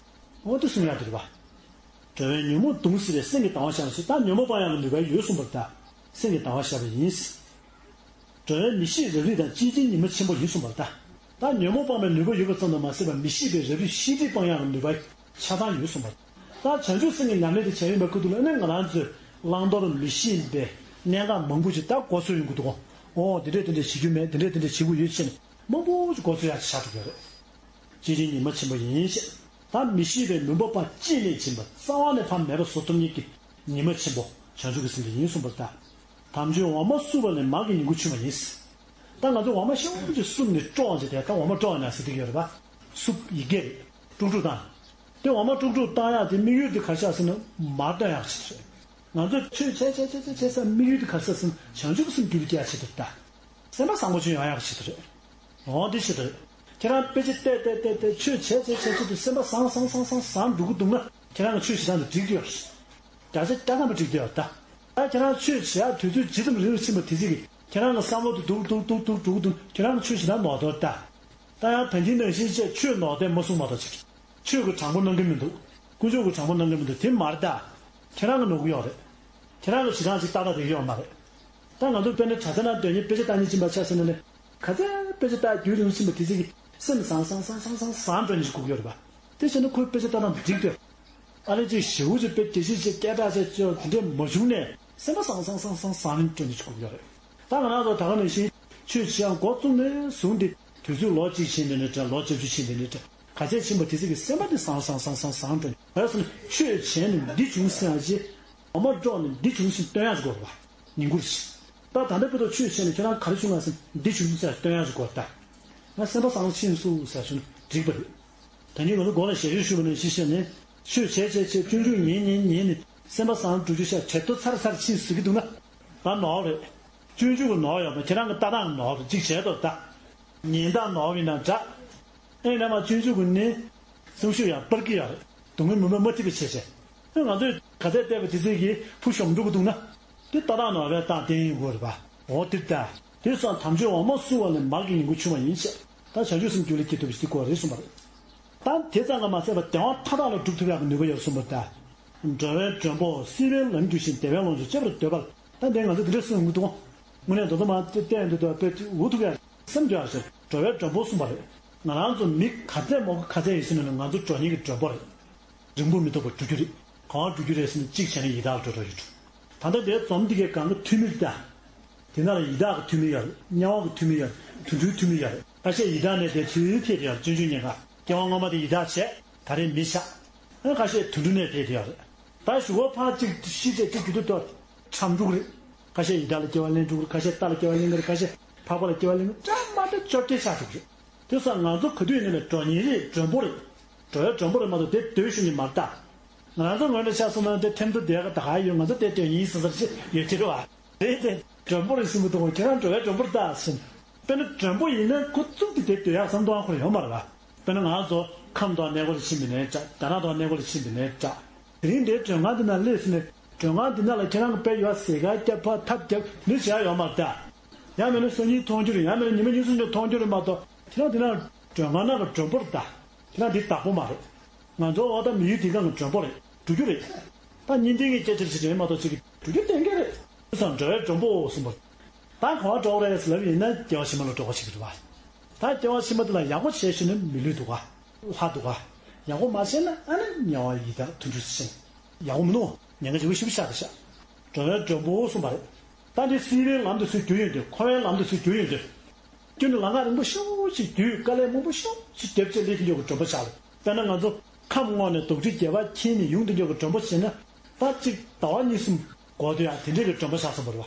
འོ་དེ་གསུང་ཡག་དེ་རེད་པ། འགྲོ་བའི་ཉོན་མོངས་གདུང་སེལ་བའི་སེམས་ཀྱི་དང་བ་ཤར་ཞིང་། ད་ཉོན་མོངས་སྤང་ཡག་གི་ནུས་པ་ཡོད་གསུངས་པ་རེད་ད། སེམས་ཀྱི་དང་བ་ཤར་བ་ཡིན། འགྲོ་བའི་མི་ཤེས་རབ་རིབ་དང་། སྐྱེ་འཆིའི་ཉི་མ་ཆེན་པོ་ཡིན་གསུངས་པ་རེད་ད། ད་ཉོན་མོངས་སྤང་བའི་ནུས་པ་ཡོད་པ་ཙམ་དུ་མ་ཟད་པར་མི་ཤེས་པའི་རབ་རིབ་ཤེས་རིག་སྤང་ཡག་གི་ནུས་པ་ཆ་ཚང་ཡོད་གསུངས་པ་རེད། ད་བྱང་ཆུབ་སེམས་ཀྱི་ཉམས་ལེན་དེ་བྱས་ཡོང་བའི་ཁུལ་དུ་ལ་ནི་ང་རང་ཚོས་བླང་དོར་མི་ཤེས་པའི་གནད་འགག་མང་པོ་ཞིག་ད་མགོ་ཚོས་ཡོང་གི་འདུག་གོ། འོ་དེ་འདྲས་དེ་འདྲས་བྱེད་རྒྱུ་མེད། དེ་འདྲས་དེ་འདྲས་བྱེད་དགོས་ཡོད་ཅེས་ནས་མང་པོ་ཞིག་མགོ་ཚོས་ཡག་ཆགས་འགྲོ་གི་ཡོད་རེད། སྐྱེ་འཆིའི་ཉི་མ་ཆེན་པོ་ཡིན་ཞེས། ད་མི་ཤེས་པའི་མུན་པ་ཕར་གཅིག་ནས་འབྱིན་པ་རྩ་བ་ནས་ཕར་མེད་པ་བཟོ་ཐུབ་མཁན་གྱི་ཉི་མ་ཆེན་པོ་བྱང་ཆུབ་ཀྱི་སེམས་དེ་ཡིན་གསུངས་པ་རེད་ད། དམ་ཆོས་འོ་མ་བསྲུབས་པ་ལས། མར་གྱི་ཉིང་ཁུ་ཆུ་མ་ཡིན། ད་ང་ཚོ་འོ་མ་ཤོག་ཅིག་བསྲུབས་ནས་དཀྲོག་ཅིག་དེ་ད་འོ་མ་དཀྲོག་ན་ཟེར་གྱི་ཡོད་རེད་པ། བསྲུབས་ཡི་གེ་རེད། དཀྲུག་དཀྲུག་བཏང་། དེ་འོ་མ་དཀྲུག་དཀྲུག་བཏང་ཡག་དེ་དམིགས་ཡུལ་དེ་ག་རེ་ཆགས་ཟེར་ན་མར་བཏོན་ཡག་ཆེད་དུ་རེད། ང་ཚོས་ཆོས་བྱས་བྱས་བྱས་བྱས་བྱས་ས་དམིགས་ཡུལ་དེ་ག་རེ་ཟེར་ན་བྱང་ཆུབ་སེམས་རྒྱུད་ལ་སྐྱེ་ཡག་ཆེད་དུ་རེད་ད། སེམས་པ་བཟང་པོ་ཅིག་ཡོང་ཡག་ཆེད་དུ་རེད། འོ་དེ་ཆེད་དུ་རེད། ཁྱེད་རང་དཔེ་ཆ་བལྟས་བལྟས་བལྟས་བལྟས་ཆོས་བྱས་བྱས་བྱས་ཆེད་དུ་སེམས་པ་བཟང་བཟང་བཟང་བཟང་བཟང་འགྲོ་གི་འདུག་ན་ཁྱེད་རང་གི་ཆོས་བྱེད་སྟངས་དེ་འགྲིག་གི་ཡོད་རེད། རྒྱ་ཆེ་རྒྱ་ཐམ་པ་འགྲིག་གི་ཡོད་ད། ད་ཁྱེད་རང་ཆོས་བྱེད་ཡག་དུས་ཚོད་ཇི་ཙམ་རིང་རུ་ཕྱིན་པ་དེ་ཚོད་ཀྱིས་ཁྱེད་རང་གི་བསམ་བློ་དེ་སྡུག་སྡུག་སྡུག་སྡུག་འགྲོ་གི་འདུག་ཁྱེད་རང་གི་ཆོས་བྱེད་སྟངས་ནོར་དོར་ད། ད་ཡང་ད་གིན་ནང་བཞིན་བྱས་ཆོས་ནོར་དེ་མ་གསུངས་མ་གཏོགས་ཅིག་ཆོས་ཀྱི་དྲང་པོ་གནང་གི་མི་འདུག་དཀོན་མཆོག་གི་དྲང་པོ་གནང་གི་མི་འདུག་དེ་མ་རེད་ད། ཁྱེད་རང་གི་ནོར་གི་ཡོད་རེད། ཁྱེད་རང་གི་བྱེད་སྟངས་ཅིག་ཏག་ཏག་རེད་ཡོད་མ་རེད། ད་ང་ཚོ་དཔེར་ན་གྲྭ་ས་ནང་སྡོད་མཁན་དཔེ་ཆ་ལྟ་མཁན་ཕྱིན་པ་ཆ་བཞག་ན་ནི། ག་ཚད་དཔེ་ཆ་ལྟ་རྒྱུན་རིང་ཕྱིན་པ་དེ་ཚོད་ཀྱིས་སེམས་བཟང་བཟང་བཟང་བཟང་བཟང་བཟང་སྤྲོ་ནས་ཅིག་སྒུག་ཡོད་རེད་པ། དེ་བྱས་ན་ཁོའི་དཔེ་ཆ་ལྟ་སྟངས་འགྲིག་སྟེ། ཨ་ལས་ཅིག་ཞེ་པོ་ཅིག་དཔེ་དགེ་བཤེས་ཅིག་སྐད་གྲགས་ཅིག་ཅོ་དེ་འདྲས་མ་བྱུང་ནས་སེམས་པ་བཟང་བཟང་བཟང་བཟང་བཟང་ནས་སྤྲོ་ནས་ཅིག་སྒུག་ཡོད་རེད། ད་ང་རང་ཚོ་ད་ག་ནང་བཞིན་ཆོས་བྱེད་ཡག་འགོ་བཙུགས་ནས་བཟུང་སྟེ་དུས་ཚོད་ལོ་གཅིག་ཕྱིན་པ་ཡིན་ན་འདྲ། ལོ་བཅུ་བཅུ་ཕྱིན་པ་ཡིན་ན་འདྲ། ག་ཚད་ཕྱིན་པ་དེ་ཚོད་ཀྱི་སེམས་པ་དེ་བཟང་བཟང་བཟང་བཟང་བཟང་སྤྲོ་ནས། ག་རེ་ཟེར་ན་ཆོས་བྱས་ནས་འདི་བྱུང་ཟེར་ཡག་ཅིག་འོ་མ་དཀྲོག་ནས་འདི་བྱུང་ཟེར་སྟོན་ཡག་ཅིག་དགོས་རེད་པ། ཉིང་ཁུར་ཞིག་ད་ད་ལྟ་བར་དུ་ཆོས་བྱས་ནས་ཁྱེད་རང་ག་རེ་བྱུང་ང་ཟེར་འདི་བྱུང་ཟེར་སྟོན་ཡག་ཅིག་དགོས་རེད་ད། ང་སེམས་པ་བཟང་ཕྱིན་སོང་ཟེར་བྱུང་འགྲིག་པ་རེད། ད་ནི་ང་ཚོ་གོང་ལ་ཞལ་བརྗོད་ཞུས་པ་ནང་བཞིན་བྱས་ནས་ཆོས་བྱས་བྱས་བྱས་སྤྱོད་འཇུག་ཉན་ཉན་ཉན་ནས་སེམས་པ་བཟང་འགྲོ་རྒྱུ་ཤ་བྲེལ་ཏོ་ཚར་ཚར་ཕྱིན་ཟེར་གྱི་འདུག་ན། ང་ནོར་རེད། སྤྱོད་འཇུག་གི་ནོར་ཡོད་མ་ཁྱེད་རང་གི་ལྟ་སྟངས་ནོར་རེད། གཅིག་བྱས་ཏོ་ད། ཉན་སྟངས་ནོར་བ་ཡིན་ན་འདྲ། ཨེ་ན་མ་སྤྱོད་འཇུག་གི་ནི། སེམས་ཤུགས་ཡང་སྤར་གྱི་ཡོད་རེད། སྡུག་བསྔལ་མུན་པ་མ་ཐེབས་པའི་ཆེད་བྱས། ཨེ་ང་ཚོས་ག་ཚད་བལྟས་པ་དེ་ཚད་ཀྱིས་ཕུ་གཞོམ་འགྲོ་གི་འདུག་ན། དེ་ལྟ་སྟངས་ནོར་བའི་རྟགས་བསྟན་ཡིན་དགོས་རེད་པ། འོ་དེ་ལྟ། དེ་སོང་དམ་ཆོས་འོ་མ་བསྲུབས་པ་ལས། མར་གྱི་ཉིང་ཁུ་ཆུ་མ་ཡིན་ཞེས། ད་བྱང་ཆུབ་སེམས་རྒྱུད་ལ་སྐྱེ་ཐུབ་པའི་ཚིག་གོ་རེད་གསུངས་པ་རེད། ད་དེ་ཙམ་ལ་མ་ཟད་པར་བདེ་བ་མཐའ་དག་ལ་སྒྲུབ་ཐུབ་ཡག་གི་ནུས་པ་ཡོད་གསུངས་པ་རེད་ད། འགྲོ་བའི་མགྲོན་པོ་བསིལ་བའི་ལམ་རྒྱུ་ཞིང་། བདེ་བའི་ལོངས་སྤྱོད་སྤྱད་པར་འདོད་པ་ལ། ད་འདི་ང་ཚོ་འདི་འདྲ་གསུངས་ཡོང་གི་འདུག་དངོས་གནས་མདོར་ན་མར་བལྟས་ཡོང་དུས་ད་དཔེ་འུ་ཐུག་ཡག་སེམས་འདོད་ཡག་ཟེར། འགྲོ་བའི་མགྲོན་པོ་གསུངས་པ་རེད། ང་རང་ཚོ་མི་ག་ཚད་མང་པོ་ག་ཚད་ཡིན་ཟེར་ན་ང་ཚོ་འགྲོ་མཁན་གྱི་མགྲོན་པོ་རེད། རིང་པོ་མི་ཐོགས་པར་འགྲོ་རྒྱུ་རེད། གང་བ་འགྲོ་རྒྱུ་རེད་ཟེར་ན་གཅིག་བྱས་ན་ཡི་དྭགས་འགྲོ་འགྲོ་ཡོད་འགྲོ། ད་ལྟ་འདིའི་འཛོམས་འདི་གའི་སྒང་གི་འཐུས་མི་རེད་ད། དེ་ནང་ལ་ཡི་དྭགས་ཀྱི་འཐུས་མི་ཡོད་རེད། དམྱལ་བ་གི་འཐུས་མི་ཡོད་རེད། དུད་འགྲོའི་འཐུས་མི་ཡོད་རེད། ཁ་ཤས་ཡི་དྭགས་ནས་དེ་ཚུར་ཕེབས་ཡོད་རེད། སྤྱོད་འཇུག་ཉན་ག་སྐྱེ་བ་སྔོན་མ་དེ་ཡི་དྭགས་བྱས། ད་རེས་མི་ཆགས། ཨ་ཁ་ཤས་དུད་འགྲོ་ནས་ཕེབས་ཡོད་རེད། ད་གཞུག་གུ་ཕར་གཅིག་ཤི་ཚེ་གཅིག་རྒྱུ་དུ་ཏོ་ཁྲམ་འགྲོ་གི་རེད། ཁ་ཤས་ཡི་དྭགས་ལ་སྐྱེ་བ་ལེན་འགྲོ་གི་རེད། ཁ་ཤས་རྟ་ལ་སྐྱེ་བ་ལེན་གི་རེད། ཁ་ཤས་ཕག་པ་ལ་སྐྱེ་བ་ལེན་གི་རེད། འདྲ་མ་འདྲ་བཅོ་བརྒྱད་ཆགས་འགྲོ་གི་རེད། དེ་སོགས་ང་ཚོ་ག་དུས་ཡིན་ནའི་འགྲོ་མཁན་རེད། མགྲོན་པོ་རེད། འགྲོ་བའི་མགྲོན་པོ་རེད་མ་གཏོགས་དེ་སྡོད་ཤེས་ཀྱི་མ་རེད་ད། ང་རང་ཚོ་ངོས་ནས་ཆ་བཞག་ན་དེ་ཐེམ་ཐོ་དེ་ག་ད་ག་ཡོད། ང་ཚོ་དེ་སྡོད་མཁན་ཡིན་བསམ་བསམ་ཞིག་ཡོད་ཀྱི་རེད་བ། རེད་དེ། མགྲོན་པོ་རེད་ཟེར་གྱི་འདུག་ཁྱེད་རང་འགྲོ་བའི་མགྲོན་པོ་རེད་ད་ཟེར། དཔེར་ན་མགྲོན་པོ་ཡིན་ན་ཁོ་བཙུགས་ཏེ་དེ་སྡོད་ཡག་བསམ་བློ་གཏོང་ཡག་ཁོ་ཡོད་མ་རེད་བ། དཔེར་ན་ང་ཚོ་ཁམས་དང་གནས་སྐོར་ལ་ཕྱིན་པ་ཡིན་ནའི་འདྲ། རྒྱ་ནག་དང་གནས་སྐོར་ལ་ཕྱིན་པ་ཡིན་ནའི་འདྲ། དེ་རིང་འདིར་མགྲོན་ཁང་འདི་ན་སླེབས་ཟིན་ནས་མགྲོན་ཁང་འདི་ནང་ལ་ཁྱེད་རང་གི་དཔེ་ཡོད་ཟས་ག་རྒྱབ་ཕར་ཐབ་རྒྱབ་ནི་བྱེད་ཡག་ཡོད་མ་རེད་ད། ཡང་མིན་ན་སང་ཉིན་མཐོང་རྒྱུ་རེད། ཡང་མིན་ན་ཉི་མ་གཉིས་གསུམ་ནས་མཐོང་རྒྱུ་རེད་མ་གཏོགས་ཁྱེད་རང་འདི་ན་མགྲོན་ཁང་ནང་གི་མགྲོན་པོ་རེད་ད། ཁྱེད་རང་འདི་བདག་པོ་མ་རེད། ང་ཚོ་འོ་ད་མི་ཡུལ་འདི་སྒང་གི་མགྲོན་པོ་རེད། འགྲོ་རྒྱུ་རེད། ད་གཉེན་ལྡན་གྱི་སྐད་ཆ་ཞིག་རེད་མ་གཏོགས་ཅིག་གི་འགྲོ་རྒྱུ་གཏན་འཁེལ་རེད། དེ་སོང་འགྲོ་བའི་མགྲོན་པོ་གསུངས་པ། ད་ག་པར་འགྲོ་དགོས་རེད་ཟེར་ལབ་ཡིན་ན་སྐྱེ་བ་ཕྱི་མ་ལ་འགྲོ་དགོས་ཞིག་རེད་བ། ད་སྐྱེ་བ་ཕྱི་མ་དེ་ལ་ཡག་པོ་བྱས་ཤེས་ན་མི་ལུས་འདུག་ག་ལྷ་འདུག་ག་ཡག་པོ་མ་བྱས་ན་ཨ་ནི་དམྱལ་བ་ཡི་དྭགས་དུད་འགྲོ་ཟེར་ཡག་པོ་མི་འདུག་ཉེན་ཁ་ཆེ་བོ་ཞེ་པོ་ཤར་ཏེ་ཤག་འགྲོ་བའི་མགྲོན་པོ་གསུངས་པ་རེད། ད་འདི་སྲིད་པའི་ལམ་དུ་ཚུར་བསྒྱུར་ཡོང་དུས། འཁོར་བའི་ལམ་དུ་ཚུར་བསྒྱུར་ཡོང་དུས། སྐྱོན་ནི་ལམ་ཁ་རིང་པོ་ཤོག་ཅིག་བསྒྱུར། དཀའ་ལས་མང་པོ་ཤོག་ཅིག་རྒྱབ་བྱས་སླེབས་ཀྱི་འཇོག་གི་མགྲོན་པོ་ཆགས་རེད། དཔེར་ན་ང་ཚོ་ཁམས་སྔོན་ནས་རྡོག་ཁྲེས་བརྒྱད་པ་འཁྱེར་ནས་ཡོང་དུས་འཇོག་གི་མགྲོན་པོ་བྱས་ན། ད་ཅིག་ཟླ་བ་གཉིས་གསུམ་འགོར་དུས་ཡང་དེ་འདྲའི་གི་མགྲོན་པོ་ཆགས་སོང་བ་རེད་བ།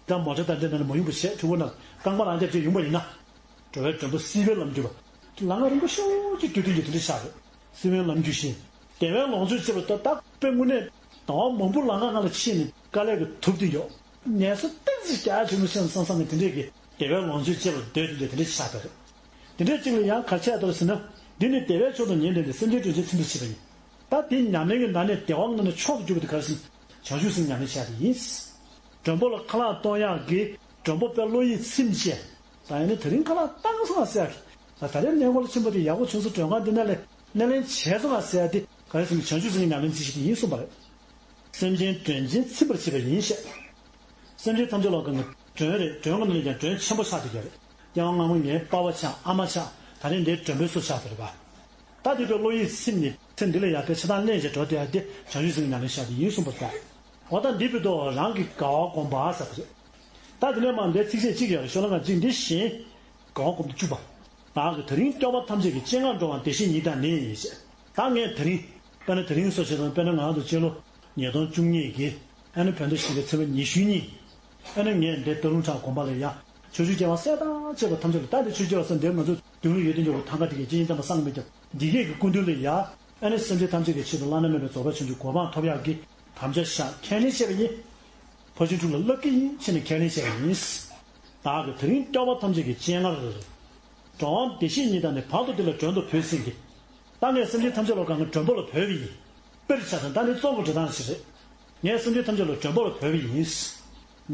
ད་མོ་ཊ་དང་འདྲ་ནང་ནས་མ་ཡོང་པ་བྱས་ཕྲུ་གུ་ནང་རྐང་པ་རང་རྒྱབ་བྱས་ཡོང་པ་ཡིན་ན། འགྲོ་བའི་མགྲོན་པོ་སྲིད་པའི་ལམ་བསྒྱུར་བ། ལམ་ཁ་རིང་པོ་ཤོག་ཅིག་བསྒྱུར་དུས་ཀྱི་དེ་འདྲ་ཆགས་རེད། སྲིད་པའི་ལམ་བསྒྱུར་ཞིང་། བདེ་བའི་ལོངས་སྤྱོད་སྤྱད་པ་ད་ད་དཔེ་དངོས་གནས་ཟླ་བ་མང་པོ་ལམ་ཁ་སྒང་ལ་ཕྱིན་ནས་དཀའ་ལས་ཀྱི་ཐུབ་དེ་ཡོད། ངལ་གསོ་ཏོག་ཙམ་རྒྱག་ཆོག་མི་ཆོག་བསམ་བསམ་ནས་དེ་འདྲས་ཀྱི་བདེ་བའི་ལོངས་སྤྱོད་ཅེས་པ་འདོད་དེ་འདྲས་དེ་འདྲས་ཆགས་པ་རེད། དེ་འདྲས་གཅིག་ལ་ཡང་ག་རེ་ཆགས་འདུག་ཟེར་ན། འདི་ནི་བདེ་བའི་མཆོག་ཏུ་ངེས་ལྡན་ཏེ་སེམས་ཅན་དོན་བྱེད་ཚིམ་པར་བྱེད་པ་ཡིན། ད་དེ་ཉམས་ལེན་གྱི་ནང་ནས་བདེ་བ་ལྔ་ནས་མཆོག་ཏུ་གྱུར་པ་དེ་ག་རེ་ཟེར་ན། བྱང་ཆུབ་སེམས་ཉམས་ལེན་བྱ་དེ་ཡིན། མགྲོན་པོ་ལ་ཁ་ལག་གཏོང་ཡག་གི་མགྲོན་པོ་དཔེ་བློ་ཡིད་ཚིམ་བྱས། ད་ཡིན་ན་དེ་རིང་ཁ་ལག་བཏང་སོང་ང་ཟེར་ཡག་གི། ད་ད་རེས་གནས་སྐོར་ཆེན་པོ་དེ་ཡག་པོ་བྱུང་སོང་། མགྲོན་ཁང་འདི་ནང་ལ་སྣེ་ལེན་བྱས་སོང་ང་ཟེར་ཡག་དེ་ག་རེ་ཟེར་ན། བྱང་ཆུབ་སེམས་ཉམས་ལེན་རྩིས་གཞི་དེ་ཡིན་གསུངས་པ་རེད། སེམས་ཅན་དོན་ཆེན་ཚིམ་པར་བྱེད་པ་ཡིན་ཞེས། སེམས་ཅན་ཐམས་ཅད་ལ་གང་གི་མགྲོན་རེད། མགྲོན་གྱི་ནང་ནས་ཀྱང་མགྲོན་ཆེན་པོ་ཆགས་བསྡད་ཀྱི་རེད། སྐྱེ་བ་སྔ་མ་ངའི་པ་ཕ་ཆགས། ཨ་མ་ཆགས། ད་རེས་འདིར་མགྲོན་པོའི་བཟོ་ཆགས་བསྡད་རེད་པ། ད་འདི་པའི་བློ་ཡིད་ཚིམ་ནས་ཚེ་འདི་ལ་ཡར་ཕན་ཆད་ལྡན་བྱས་འགྲོ་བསྡད་ཡག་དེ་བྱང་ཆུབ་སེམས་ཉམས་ལེན་བྱ་དེ་ཡིན་གསུངས་པ་རེད། འོ་ད་འདི་པའི་ཐོག་རང་གི་དགའ་བ་སྒོམ་པ་ཟེར་བ་རེད། ད་དེ་ནས་མར་འདིར་ཚིགས་བཅད་གཅིག་ཡོད་རེད། ཤོ་ལོ་ཀ་གཅིག་འདི་བཞིན། དགའ་བ་སྒོམ་དུ་བཅུག་པ། བདག་གིས་ད་རིང་སྐྱོབ་པ་ཐམས་ཅད་ཀྱི། སྤྱན་སྔར་འགྲོ་བའམ་བདེ་གཤེགས་ཉིད་དང་ནི་ཞེས། ད་ངས་ད་རིང་། དཔེར་ན་ད་རིང་སོགས་བྱས་ཙང་དཔེར་ན་ང་རང་ཚོ་སྤྱི་ལོ་ཉིས་སྟོང་བཅུ་གཉིས་ཀྱི་ཨ་ནི་བོད་ཟླ་བཞི་པའི་ཚེས་པ་ཉི་ཤུ་ཉིན། ཨ་ནི་ངས་འདི་སྟག་ལུང་བྲག་དགོན་པ་ལ་ཡ། ཕྱོགས་བཅུའི་སྐྱེ་བ་སྲས་དང་བཅས་པ་ཐམས་ཅད་ལ། ད་འདི་ཕྱོགས་བཅུའི་སྐྱེ་བ་ཟེར་འདིར་ང་ཚོ་མདུན་ལ་ཡོད་དེ་འཇོག་པའི་ཐང་ག་དེ་གའི་སྤྱན་ཅན་དམ་པ་སངས་རྒྱས་མི་སྐྱབས་འདི་གས་ཀྱི་སྐུ་མདུན་ལ་ཡ། ཨ་ནི་སེམས་ཅན་ཐམས་ཅད་ཀྱི་ཆེད་དུ་བླ་ན་མེད་པའི་རྫོགས་པའི་བྱང་ཆུབ་གོ་འཕང་ཐོབ་ཡག་གི་དམ་བཅའ་བཞག་ཁས་ལེན་བྱས་པ་ཡིན། ཕར་ཕྱིན་དྲུག་ལ་བསླབ་ཀྱི་ཡིན་ཞེས་ནས་ཁས་ལེན་བྱས་པ་ཡིན། བདག་གིས་ད་རིང་སྐྱོབ་པ་ཐམས་ཅད་ཀྱི། སྤྱན་སྔར་འགྲོ་བའམ་བདེ་གཤེགས་ཉིད་དང་ནི། བར་དུ་འདི་ལ་མགྲོན་དུ་བོས་ཟིན་གྱིས། ད་ངས་སེམས་ཅན་ཐམས་ཅད་ལ་གང་གི་མགྲོན་པོ་ལ་བོས་པ་ཡིན། དཔེར་ཆ་དང་ད་ནི་རྩོམ་གྱི་འབྲི་སྟངས་ཤིག་རེད། ངས་སེམས་ཅན་ཐམས་ཅད་ལ་མགྲོན་པོ་ལ་བོས་པ་ཡིན།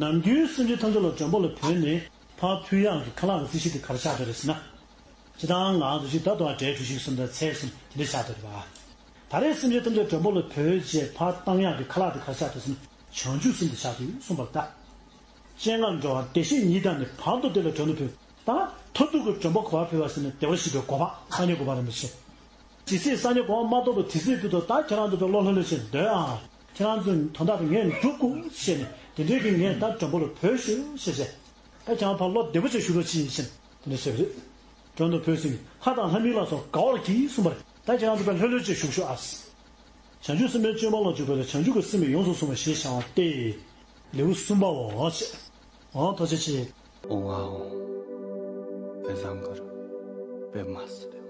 ནམ་རྒྱུན་སེམས་ཅན་ཐམས་ཅད་ལ་མགྲོན་པོ་ལ་བོས་ནས་ཕར་ཕུལ་ཡག་གི་ཁ་ལག་གི་རྩིས་གཞི་དེ་ག་རེ་ཆགས་བསྡད་རེད་ཟེར་ན། སྤྱིར་བཏང་ང་རང་ཚོ་ཅིག་ད་དུང་འབྲས་གྲོ་ཞིབ་གསུམ་དང་ཚལ་གསུམ་དེ་འདྲ་ཆགས་བསྡད་རེད་པ། ད་རེས་སེམས་ཅན་ཐམས་ཅད་མགྲོན་པོ་ལ་བོས་རྗེས་ཕར་བཏང་ཡག་གི་ཁ་ལག་དེ་ག་རེ་ཆགས་བསྡད་ཟེར་ན། བྱང་ཆུབ་སེམས་དེ་ཆགས་བསྡད་ཡོད་གསུངས་པ་རེད་ད། སྤྱན་སྔར་འགྲོ་བའམ་བདེ་གཤེགས་ཉིད་དང་ནི། བར་དུ་འདི་ལ་མགྲོན་དུ་བོས། ད་མཐར་ཐུག་གི་མགྲོན་པོ་ག་པར་ཕེབས་པ་ཟེར་ན། བདེ་བར་གཤེགས་པའི་གོ་འཕང་། སངས་རྒྱས་གོ་འཕང་རིན་པོ་ཆེ། ཇི་སྲིད་སངས་རྒྱས་གོ་འཕང་མ་ཐོབ་པ་དེ་སྲིད་དུ་ད་ཁྱེད་རང་ཚོ་དཔེ་བློ་ལྷོད་ལྷོད་བྱས་སྡོད་ཨ། ཁྱེད་རང་ཚོ་དོན་དག་དེ་ངས་འགྲུབ་དགོས་ཞེས་ནས། དེ་འདྲའི་གི་ངས་ད་མགྲོན་པོ་ལ་བོས་ཤོག་ཞེས་བྱས། ད་ཁྱེད་རང་ཕར་བློ་བདེ་པོ་བྱས་བཞུགས་རོགས་གྱིས་ཞེས་དེ་འདྲ་བཤད་པ་རེད། མགྲོན་དུ་བོས་ཟིན་གྱིས། ལྷ་དང་ལྷ་མིན་ལ་སོགས་དགའ་བར་གྱིས་གསུངས་པ་རེད། ད་ཁྱེད་རང་ཚོ་དཔེ་ལྷོད་ལྷོད་བྱས་བཞུགས་ཤོག་ཨ། བྱང་ཆུབ་སེམས་དཔའི་སྤྱོད་པ་ལ་འཇུག་པ་ལས། བྱང་ཆུབ་ཀྱི་སེམས་ཡོངས་སུ་བཟུང་བ་ཞེས་བྱ་བ་སྟེ། ལེའུ་གསུམ་པའོ། ཞེས། འོང་ཐུགས་རྗེ་ཆེ། ཨོ་ཨོ། བེ་ཟང་གར། བེ་མ་སི།